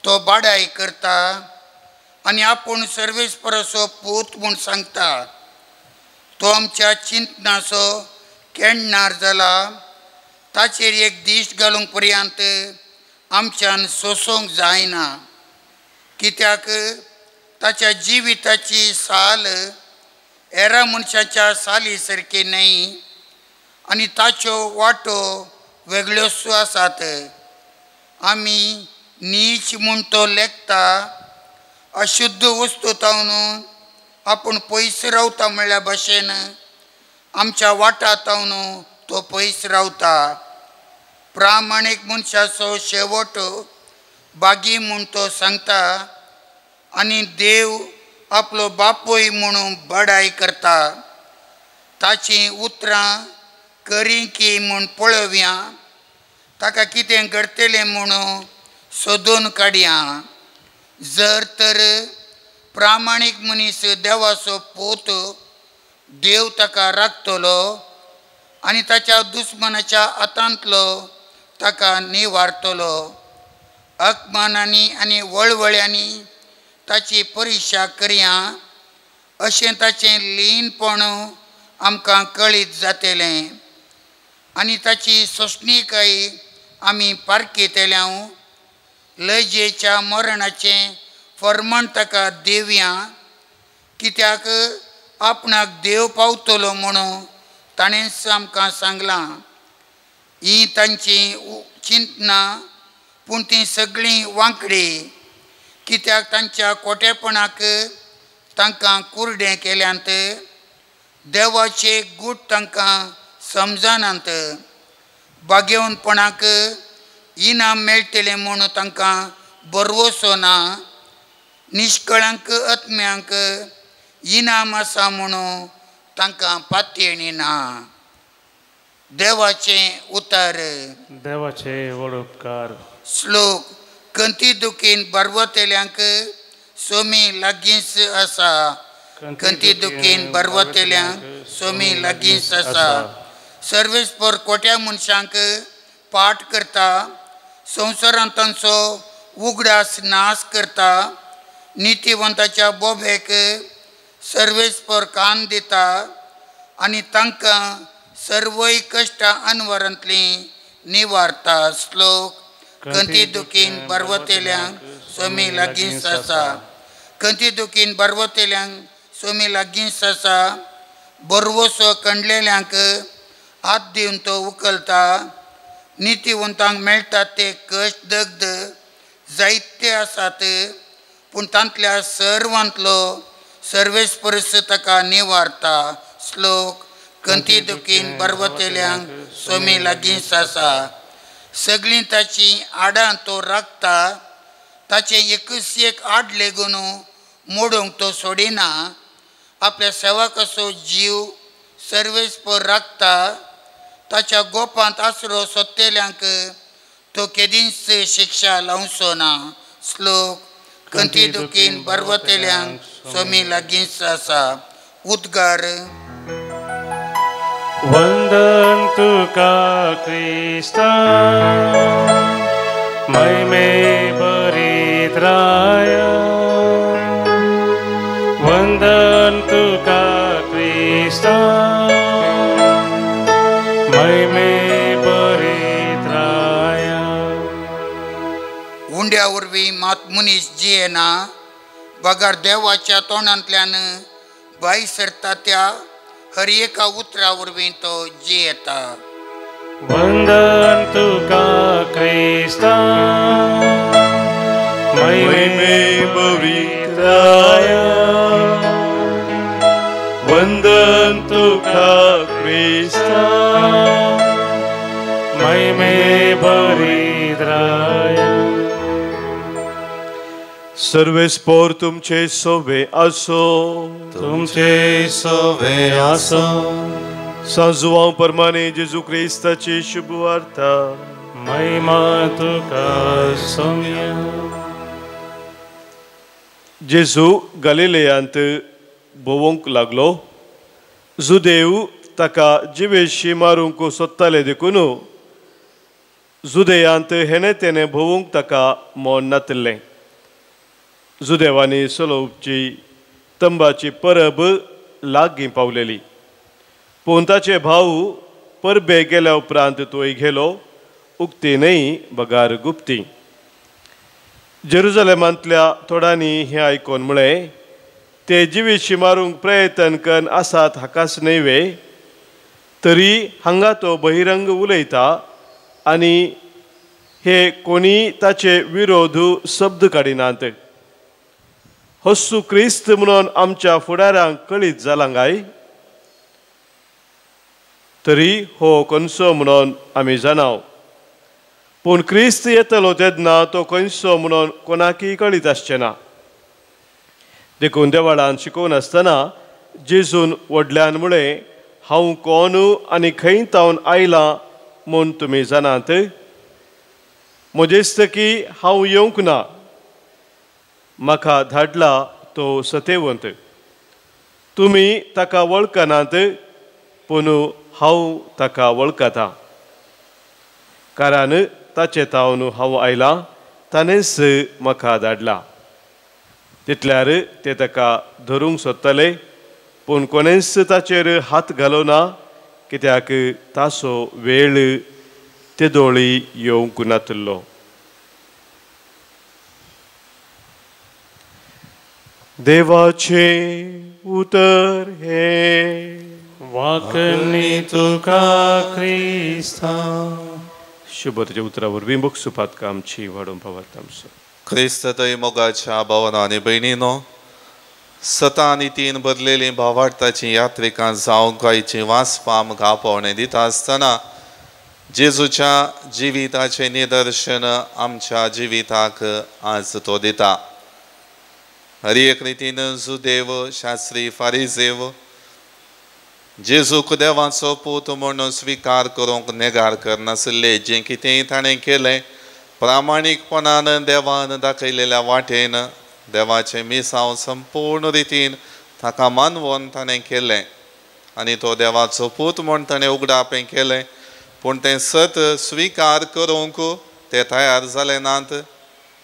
तो बाडाय करता आनी आपूण सर्वेस्पराचो पूत म्हूण सांगता. तो आमच्या चिंतनाचो केणणार जाला. ताचेर एक दिश्ट घालूंक पर्यंत आमच्यान सोंसूंक जायना, कित्याक ताच्या जिविताची साल हेरा मनशाच्या साली सारकी न्हय आनी ताच्यो वाटो वेगळ्योच आसात. आमी नीच म्हूण तो लेखता. अशुद्ध वस्तू तावन आपूण पयस रावता म्हणल्या भाशेन आमच्या वाटा तावन तो पयस रावता. प्रामाणीक मनशाचो शेवट बागी म्हूण तो सांगता आनी देव आपलो बापूय म्हणून बडाय करता. ताचीं उतरां करी की म्हूण पळोवया, ताका कितें घडटलें म्हणून सोदून काडया. जर तर प्रामाणीक मनीस देवाचो पूत, देव ताका राखतलो आनी ताच्या दुस्मानाच्या हातांतलो ताका निवारतलो. अपमानांनी आनी वळवळ्यांनी ताची परिक्षा करया, अशें ताचें लीनपण आमकां कळीत जातलें आनी ताची सोंसणीकाय आमी पारखितल्या. लजेच्या मरणाचें फर्माण ताका दिवया, कित्याक आपणाक देव पावतलो म्हणून ताणेंच आमकां सांगलां. ही तांचीं चिंतनां पूण तीं सगळीं वांकडी, कित्याक तांच्या कोटेपणाक तांकां कुरडें केल्यांत. देवाचे गूट तांकां समजनात. बागेवनपणाक इनाम मेळटलें म्हूण तांकां भरवसो ना. निश्कळांक आत्म्यांक इनाम आसा म्हणून तांकां पातयेणी ना. देवाचें उतर. देवाचे व्हड उपकार. श्लोक. कंती दुखीन बरवतेल्यांक सोमी लागींच आसा. कंती दुखीन बरवतेल्यांक सोमी लागींच आसा. सर्वेस्पर कोट्या मनशांक पाठ करता. संवसारांत तांचो उगडास नाश करता. नितीवंताच्या बोबेक सर्वेस्पर कान दिता आनी तांकां सर्वय कश्टां अनवरांतलीं निवारता. श्लोक. कंती दुखीन बरवतेल्यांक सोमी लागींच आसा. कंती दुखीन बरवतेल्यांक सोमी लागींच आसा. बरवसो कंडलेल्यांक हात दिवन तो उखलता. नितीवंतांक मेळटात ते कश्ट दग्ध जायते आसात, पूण तांतल्या सर्वांतलो सर्वेस्परस ताका निवारता. श्लोक. कंती दुखीन बरवतेल्यांक सोमी लागींच आसा. सगळीं ताचीं आडां तो राखता. ताचें एकूच एक आड लेगून मोडूंक तो सोडिना. आपल्या सेवकाचो जीव सर्वेस्पर राखता. ताच्या गोपांत आसरो सोदतेल्यांक तो केदींच शिक्षा लावचो ना. श्लोक. कंती दुखीन बरवतेल्यांक सोमी लागींच आसा. उद्गार. वंदन तुका क्रिस्ता, महिमे भरीत राया. वंदन तुका क्रिस्ता, महिमे भरीत राया. उंड्या वरवीं मात मनीस जियेना, बगर देवाच्या तोंडांतल्यान भायर सरता त्या हर एका उतरा वरवीं तो जियेता. वंदन तुका क्रिस्ता, महिमे भरित वंदन तुका क्रिस्ता महिमे भरिद्राया। सर्वेस्पोर तुमचे सोवे आसो तुमचे सोवे आसो। सांजुआं परमाने जेजू क्रिस्ताची शुभ वार्ता। महिमा तुका सोम्या। जेजू गलिलेयांत भोंवंक लागलो। जुदेव ताका जिवेशी मारूंक सोदताले देखून जुदेयांत हेणे तेणे भोंवूंक ताका मन नातिल्लें। जुदेवांनी सलोवची तंबाची परब लागीं पावलेली। पूण ताचे भाव परबे गेल्या उपरांत तोय गेलो उक्ती न्हय बगार गुप्ती। जेरुजलेमांतल्या थोड्यांनी हें आयकून म्हळें ते जिवीशी मारूंक प्रयत्न कन्न आसात हाकाच न्हय वे, तरी हांगा तो बहिरंग उलयता आनी हे कोणी ताचे विरोध शब्द काडिनात। हस्सू क्रिस्त म्हणून आमच्या फुडारांक कळीत जालां काय, तरी हो खंयचो म्हणून आमी जाणाव, पूण क्रिस्त येतलो तेन्ना तो खंयचो म्हणून कोणाकय कळीत आसचें ना। देखून देवाळान शिकोवन आसतना जेजून व्हडल्यान म्हळें, हांव कोण आनी खंय तावन आयलां म्हूण तुमी जाणात। म्हजेस्त की हांव येवंक ना, म्हाका धाडला तो सतेवंत। तुमी ताका वळखनात, पूण हांव ताका वळखता, कारण ताचे तावन हांव आयलां, ताणेंच म्हाका धाडला। तितल्यार ते ताका धरूंक सोदताले, पूण कोणेंच ताचेर हात घालो ना, कित्याक ताचो वेळ तेदोळी येवंक नातिल्लो। देवाचें उतर हें। वाकणी तुका क्रिस्ता। शुभ तुज्या उतरा वरवीं बक्षुपात आमची वाडोवंक पावत आमचो क्रिस्त थंय मोगाच्या भावना आनी भयणीनो, सता आनी तीन बदलेलीं भावार्थाचीं यात्रिकां जावंक आयचीं वाचपां आमकां आपोवणें दिता आसतना जेजूच्या जिविताचें निदर्शन आमच्या जिविताक आज तो दिता। हर एक रितीन जुदेव, शास्त्री, फारिजेव जेजूक देवाचो पूत म्हूण स्विकार करूंक नेगार करनाशिल्ले। जें कितेंय ताणें केलें प्रामाणीकपणान देवान दाखयलेल्या वाटेन देवाचें मिसांव संपूर्ण रितीन ताका मानवोन ताणें केलें आनी तो देवाचो पूत म्हूण ताणें उगडापें केलें, पूण तें सत स्विकार करूंक ते तयार जाले नात।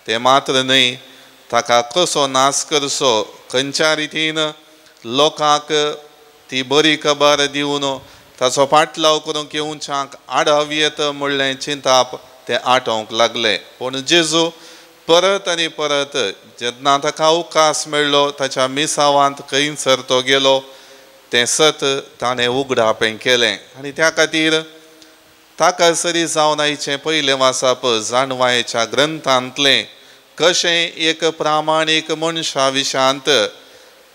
तें मात्र न्हय, ताका कसो नाश करचो, खंयच्या रितीन लोकांक ती बरी खबर दिवन ताचो पाटलाव करूंक येवच्याक आडाव येत म्हणलें चिंताप ते आटोवंक लागले। पूण जेजू परत आनी परत जेन्ना ताका अवकाश मेळ्ळो ताच्या मिसावांत खंयसर तो गेलो तें सत ताणें उगडापें केलें आनी त्या खातीर ताका सरी जावन आयचें पयलें वाचप जाणवायेच्या ग्रंथांतलें कशें एक प्रामाणीक मनशा विशांत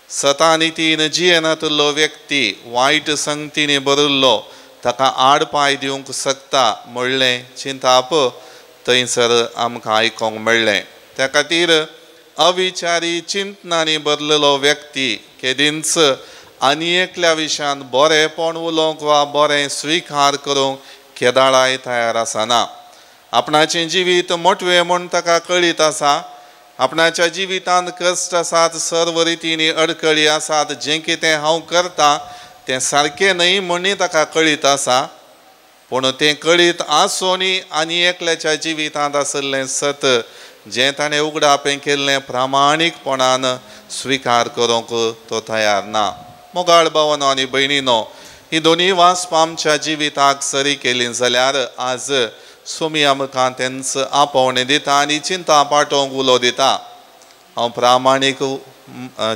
सता आनी तीन जियेनातलो व्यक्ती वायट संगतींनी भरिल्लो ताका आड पांय दिवंक शकता म्हणलें चिंताप थंयसर आमकां आयकूंक मेळ्ळें। त्या खातीर अविचारी चिंतनांनी भरलेलो व्यक्ती केदींच आनी एकल्या विशयान बरेंपण उलोवंक वा बरें स्विकार करूंक केदाळाय तयार आसना। आपणाचें जिवीत मोटवें म्हूण ताका कळीत आसा, आपणाच्या जिवितांत कश्ट आसात, सर्व रितींनी अडकळी आसात, जें कितें हांव करता तें सारकें न्हय म्हणून ताका कळीत आसा, पूण तें कळीत आसूनय आनी एकल्याच्या जिवितांत आशिल्लें सत जें ताणें उगडापें केल्लें प्रामाणीकपणान स्विकार करूंक तो तयार ना। मोगाळ भावानो आनी भयणीनो, ही दोनूय वाचपां आमच्या जिविताक सरी केली जाल्यार आज सुमी आमकां तेंच आपोवणें दिता आनी चिंता पाटोवंक उलो दिता। हांव प्रामाणीक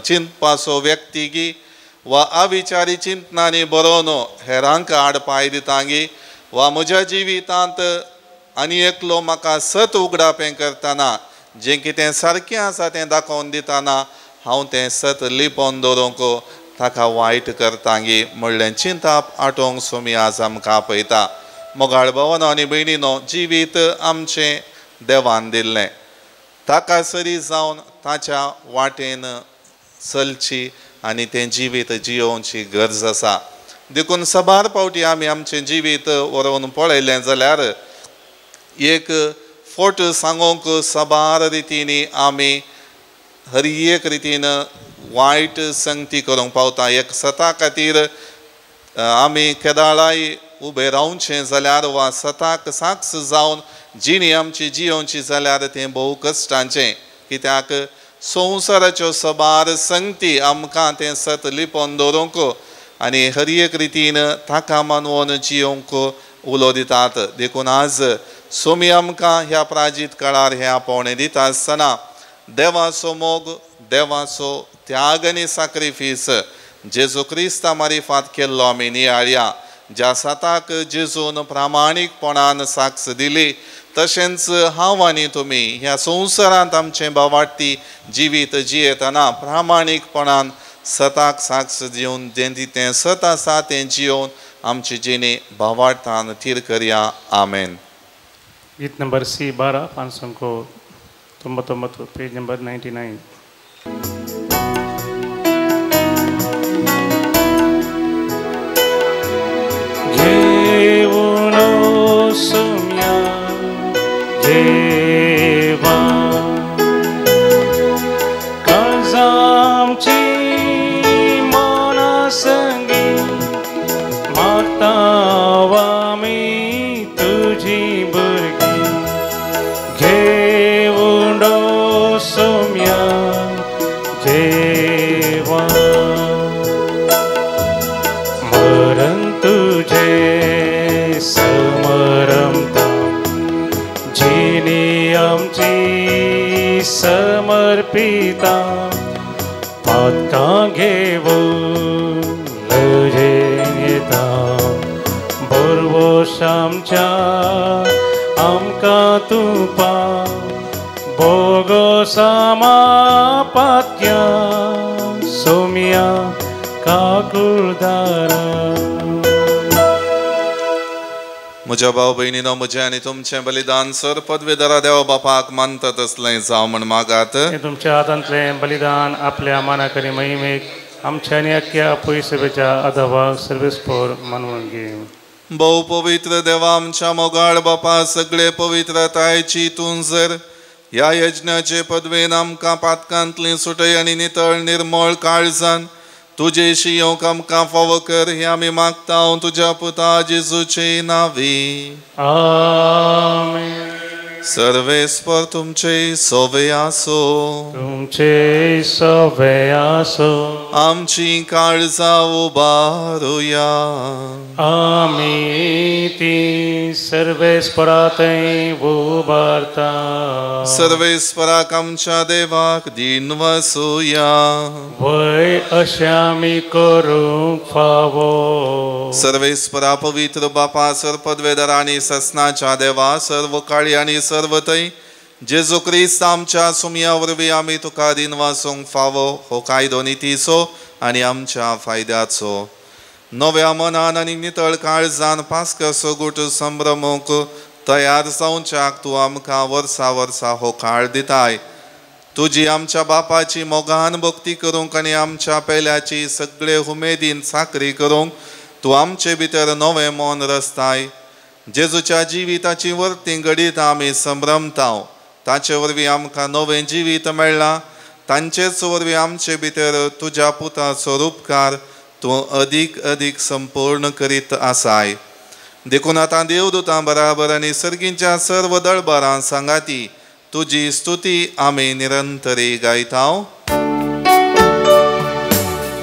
चिंतपाचो व्यक्ती गी वा अविचारी चिंतनांनी बरोवन हेरांक आड पांय दिता गी वा म्हज्या जिवितांत आनी एकलो म्हाका सत उगडापें करतना जें कितें सारकें आसा तें दाखोवन दिताना हांव तें सत लिपोवन दवरूंक ताका वायट करतांगी म्हणलें चिंताप आटोवंक सोमी आज आमकां आपयता. मोगाळ भावानो आनी भयणीनो, जिवीत आमचें देवान दिल्लें, ताका सरी जावन ताच्या वाटेन चलची आनी तें जिवीत जियोवची गरज आसा. देखून साबार फावटी आमी आमचें जिवीत व्हरोवन पळयलें जाल्यार एक फोट सांगूंक साबार रितींनी आमी हर एक रितीन वायट संगती करूंक पावता. एक सता खातीर आमी केदाळाय उबें रावचें जाल्यार वा सताक साक्ष जावन जिणी आमची जियोवची जाल्यार तें भोव कश्टांचें, कित्याक संवसाराच्यो साबार संगती आमकां तें सत लिपोवन दवरूंक आनी हर एक रितीन ताका मानवोन जियोवंक उलो दितात. देखून आज सोमी आमकां ह्या प्राजीत काळार हें आपोवणें दिता आसतना देवाचो मोग, देवाचो त्याग आनी साक्रिफीस जेजू क्रिस्ता मारिफात केल्लो आमी नियाळया. ज्या साताक जेजून प्रामाणीकपणान साक्ष दिली तशेंच हांव आनी तुमी ह्या संवसारांत आमचें भावार्थी जिवीत जियेतना प्रामाणीकपणान सताक साक्ष दिवन जें तें सत आसा तें जियोवन आमची जिणे भावार्थान थीर करया. आमेन. गीत नंबर सी 12 599 पेज नंबर 99. घेऊन सोम्या देवा काळजामची मनासंगी मागता आमी तुजी भुरगीं. घेऊन सोम्या देवा मरण तुझे समरमता जिनी आमची समर्पिता पातकां घेवन लजेन येता बरवोश आमच्या आमकां तूं पाव बोगोसामा पातक्या सोम्या काकुळदारा. म्हज्या भाव भयणीनो, म्हजें आनी तुमचें बलिदान सर पदवेदारा देवा बापाक मानता तसलें जावं म्हण मागात. तुमच्या हातांतलें बलिदान आपल्या मानाक आनी महिमेक आमच्या आनी अख्ख्या पयसभेच्या आदावाक सर्वेस्पोर मानून घेवं. भोव पवित्र देवा आमच्या मोगाळ बापा, सगळे पवित्रतायेची तूं जर ह्या यज्ञाचे पदवेन आमकां पातकांतली सुटय आनी नितळ निर्मळ काळजान तुजेशी येवंक आमकां फावो कर हें आमी मागता तुज्या पुता जेजूचे नांवी. आमेन. सर्वेस्पर तुमचे सोवे आसो. तुमचे सोवे आसो. आमची काळजां उबारुया. आमी ती सर्वेस्परा थंय उबारता. सर्वेस्पराक आमच्या देवाक दीन वसुया. वय अशें आमी करूंक फावो. सर्वेस्परा पवित्र बापा, सर्पदवेदर आनी ससनाच्या देवा, सर्व काळी आनी सर्व थंय जेजू क्रिस्त आमच्या सुमया वरवीं आमी तुका दीन वासूंक फावो हो कायदो नितीचो आनी आमच्या फायद्याचो. नव्या मनान आनी नितळ काळजान पास्काचो गुट संभ्रमूंक तयार जावच्याक तूं आमकां वर्सा वर्सा हो काळ दिताय. तुजी आमच्या बापाची मोगान भक्ती करूंक आनी आमच्या पेल्याची सगळे उमेदीन चाकरी करूंक तूं आमचे भितर नवें मन रचताय. जेजूच्या जिविताची वर्ती घडीत आमी संभ्रमताव. ताचे वरवीं आमकां नवें जिवीत मेळ्ळां. तांचेच वरवीं आमचे भितर तुज्या पुताचो रुपकार तूं अदीक अदीक संपूर्ण करीत आसाय. देखून आतां देवदूतां बराबर आनी सर्गींच्या सर्व दळबारां सांगाती तुजी स्तुती आमी निरंतरी गायताव.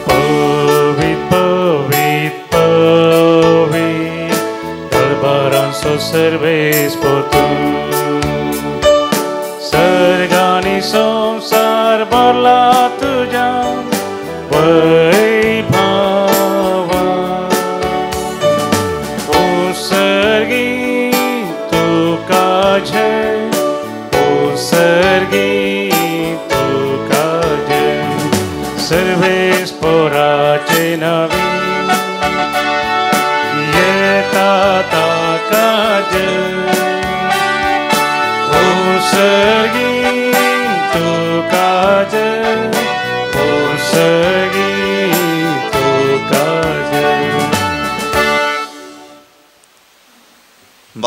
पवित पवित पवित दरबारांचो सर्वेस्पर तूं, सर्ग आनी संवसार भरला तुज्या वैभवान. ओ सर्गी तुका जय, ओ सर्गी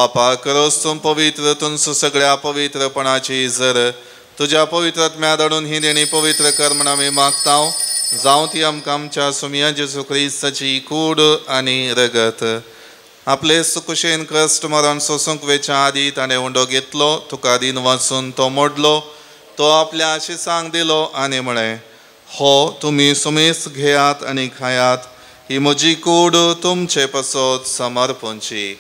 बापा करोस तूं पवित्र तुमचो सगळ्या पवित्रपणाची जर तुज्या पवित्र आत्म्या धाडून ही देणी पवित्र कर म्हण आमी मागता. जावं ती आमकां आमच्या सुमया जेजू क्रिस्ताची कूड आनी रगत. आपले सुकुशेन कश्ट मरण सोसूंक वेच्या आदी ताणें उंडो घेतलो, तुका दिन वाचून तो मोडलो, तो आपल्या आशिसांक दिलो आनी म्हळें, हो तुमी सुमेस घेयात आनी खायात, ही म्हजी कूड तुमचे पासत समर्पणची.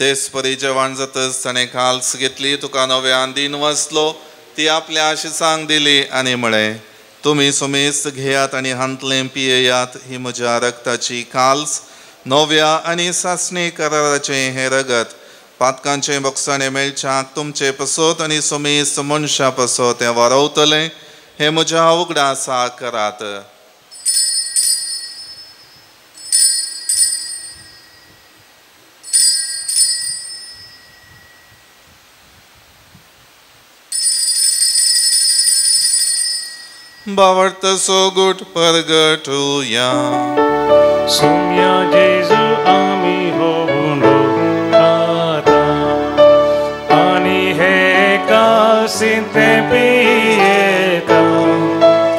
तेच परी जेवण जातच ताणें काल्स घेतली, तुका नव्यान दिन वाचलो, ती आपल्या आशिसांक दिली आनी म्हळें, तुमी सुमेस घेयात आनी हांतलें पियेयात, ही म्हज्या रक्ताची काल्स, नव्या आनी सासणी कराराचें हें रगत, पातकांचें बोगसाणें मेळच्याक तुमचे पसत आनी सुमेस मनशां पसत तें वारवतलें, हें म्हज्या उगडासा करात. बावडत सोगुट परगटुया. सुम्या जेजू आमी हो उंडो खाता आनी हे कासीन ते पियेता,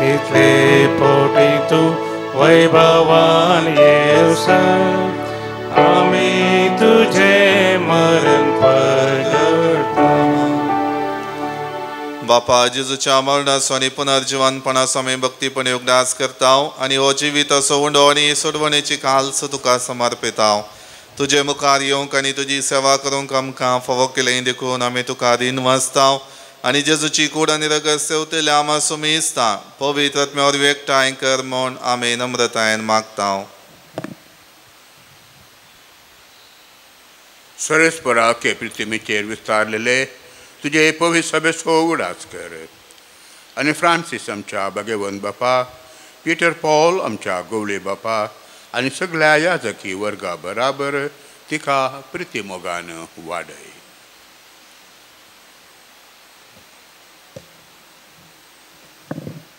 तितले पोटी तूं वैभवान येवसा, आमी तुझे मरण परगटा. बापा जेजूच्या मरणाचो आनी पुनर्जिवनपणाचो आमी भक्तीपणी उगडास करता आनी हो जिविताचो उंडो आनी सोडवणेची काल्स तुका समर्पिता. तुजे मुखार येवंक आनी तुजी सेवा करूंक आमकां फावो केलें देखून आमी तुका दिन वाचता आनी जेजूची कूड आनी रगत सेवतल्या आमा सुमिस्ता पवित्र आत्म्या वरवीं एकठांय कर म्हूण आमी नम्रतायेन मागता. सरस्पराके पृथ्वीचेर विस्तारलेले तुझे पवित्र सभेचो उगडास कर आनी फ्रांसीस आमच्या भगवंत बापा, पीटर पॉल आमच्या गोवळे बापा आनी सगळ्या याजकी वर्गा बराबर तिका प्रितीमोगान वाडय.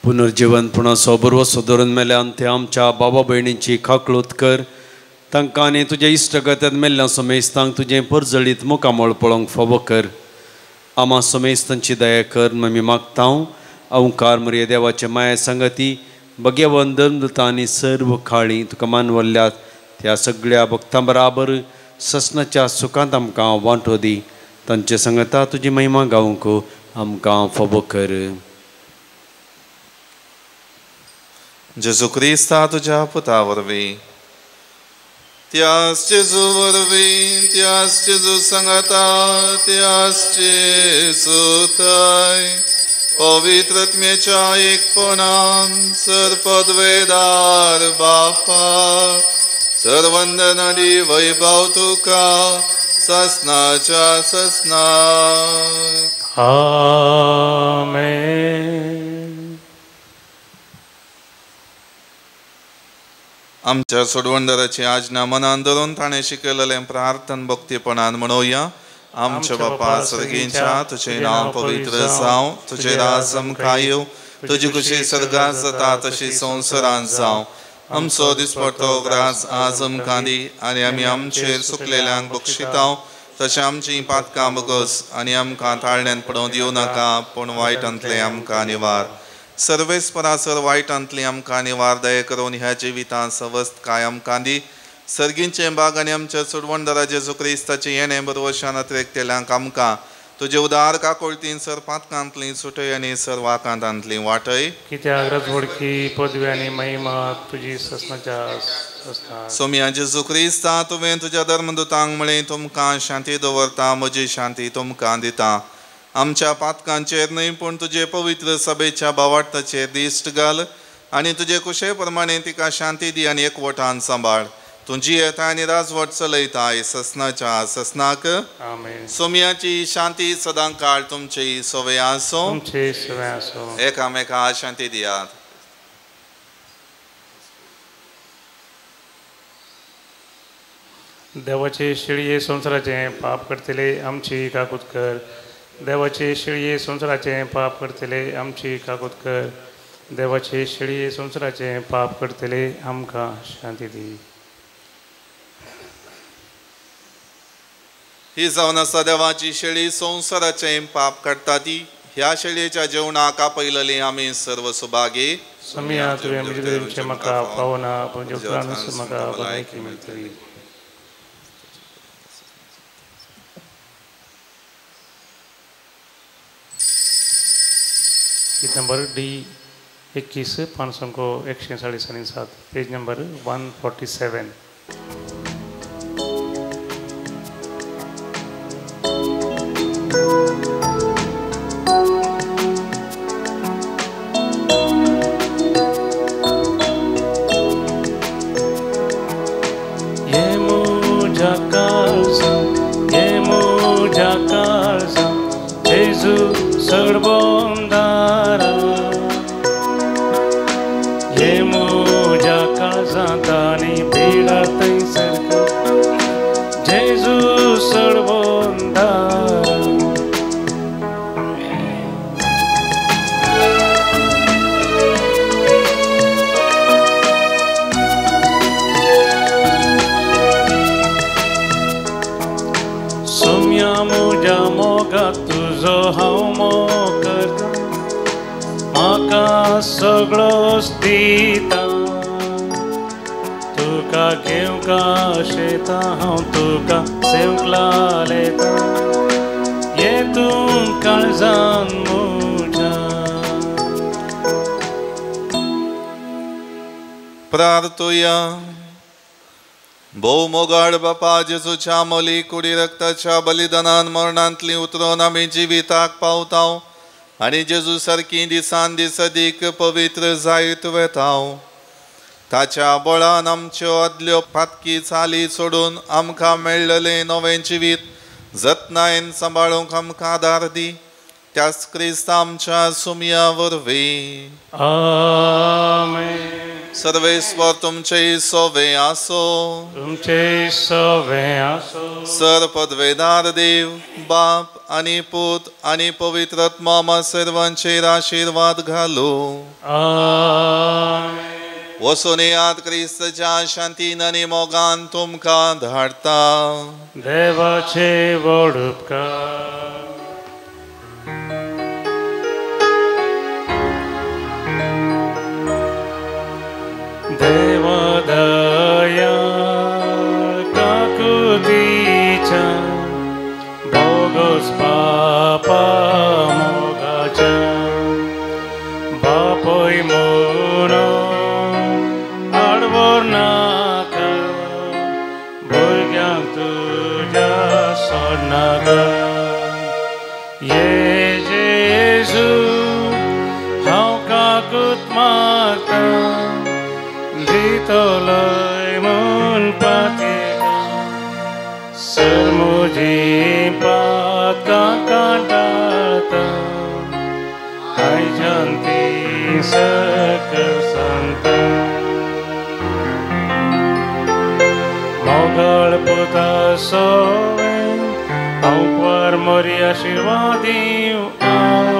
पुनर्जिवनपणाचो बरवसो धरून मेल्यान ते आमच्या बाबा भयणींची खाकळूत कर, तांकां आनी तुज्या इश्टगत्यांत मेल्ल्या समेस्तांक तुजें परजळीत मुखामळ पळोवंक फावो कर. आमा समेस्तांची दया कर आमी मागता. अवकार मरिये देवाचे माया संगती भगवंत धर्मदूतां आनी सर्व खाळी तुका मानवल्यात त्या सगळ्या भक्तां बराबर ससनाच्या सुखांत आमकां वांटो दी. तांचे संगता तुजी महिमा गावंक आमकां फावो कर. जेजू क्रिस्ता तुज्या पुता वरवीं, त्यास जेजू वरवीं, त्यास जेजू संगता, त्यास जेजू थंय पवित्र आत्म्याच्या एकपणान सर्पद्वेदार बापा सर्वंदन आनी वैभव तुका ससनाच्या ससनाक. आमेन. आमच्या सोडवणदाराची आज्ञा मनान धरून ताणें शिकयलेलें प्रार्थन भक्तीपणान म्हणोवया. आमच्या बापा सर्गींच्या, तुजें नांव पवित्र जावं, तुजें राज आमकां येवं, तुजी खुशी सर्गांत जाता तशी संवसारांत जावं. आमचो दिसपडतो ग्रास आज आमकां दी आनी आमी आमचेर सुकलेल्यांक बक्षिता तशें आमचीं पातकां बगस आनी आमकां ताळण्यान पडोवंक दिवं नाका, पूण वायटांतलें आमकां निवार. सर्वेस्परा सर वायटांतली आमकां निवार दया करून ह्या जिवितांत सवस्तकाय आमकां दी. सर्गींचें बाग आनी आमच्या सोडवणदारा जेजू क्रिस्ताचें येणें बरवशान अतिरेकतेल्यांक आमकां तुजे उदार काकोळतीन सर पातकांतली सुटय आनी सर वाकांतांतली वाटय. कित्याक रजवडकी पदवी आनी महिमा तुजी ससनाच्या ससना. सोमया जेजू क्रिस्ता, तुवें तुज्या धर्मदूतांक म्हळें, तुमकां शांती दवरता, म्हजी शांती तुमकां दिता. आमच्या पातकांचेर न्हय पूण तुजे पवित्र सभेच्या भावार्थाचेर दिश्ट घाल आनी तुजे कुशे प्रमाणे तिका शांती दी आनी एकवटान सांबाळ. तूं जियेता आनी राजवट चलयताय ससनाच्या ससनाक. आमेन. सोमयाची शांती सदां काळ तुमची सवय आसूं. एकामेका शांती दियात. देवाचे शिळये संवसाराचें पाप करतले आमची काकूत कर. देवाचे शेळये संवसाराचें पाप करतले आमची काकूत कर. देवाचे शेळये संवसाराचें पाप करतले आमकां शांती दी. ही जावन आसा देवाची शेळी संवसाराचें पाप काडटा ती. ह्या शेळयेच्या जेवणाक आपयलेली आमी सर्व सुभागी. सोम्या तुवें म्हजे कडेन म्हाका पावना पूण उपरांत म्हाका भलायकी मेळटली. गीत नंबर डी 21 5 107 पेज नंबर 147. ये मुझा काळजा, ये मुझा काळजा, जेजू सडबोंदारा. ये मुझा काळजांत आनी पिडा थंयसर जेजू सडबोंदारा. सोम्या मुझ्या मोगा तुजो हांव मोग करता, म्हाका सगळोच दिता. तुका घेवंक आशेता हांव, तुका सेवंक लालेता. ये तूं काळजान म्हज्या. प्रार्थुया. भोव मोगाळ बापा जेजूच्या मोली कुडी रक्ताच्या बलिदानान मरणांतली उतरून आमी जिविताक पावताव आनी जेजू सारकी दिसान दीस अदीक पवित्र जायत वेताव. ताच्या बळान आमच्यो आदल्यो पातकी चाली सोडून आमकां मेळ्ळलें नवें जिवीत जतनायेन सांबाळूंक आमकां आदार दी. त्याच क्रिस्ता आमच्या सुमया वरवीं. आमेन. सर्वेस्वर तुमचे सोवे आसो. तुमचे सोवे आसो. सर पदवेदार देव बाप आनी पूत आनी पवित्र आत्मा आम्हा सर्वांचेर आशीर्वाद घालो. आमेन. वचून येयात क्रिस्तच्या शांतीन आनी मोगान तुमकां धाडटा. देवाचे व्हड उपकार. देवा दया काकुतीच्या भोगोस पापा मोगाच्या बापय म्हणून आडवोर नाका भुरग्यांक तुज्या सोडनाका. ये जेजू हांव काकूत मागता दितलोय म्हूण पातयेता. सर म्हजी पातकां कांटाळता आयच्यान ती सकल सांगता. मोगाळ पुता सोवे हांव पर मोरी आशिर्वाद दिवं.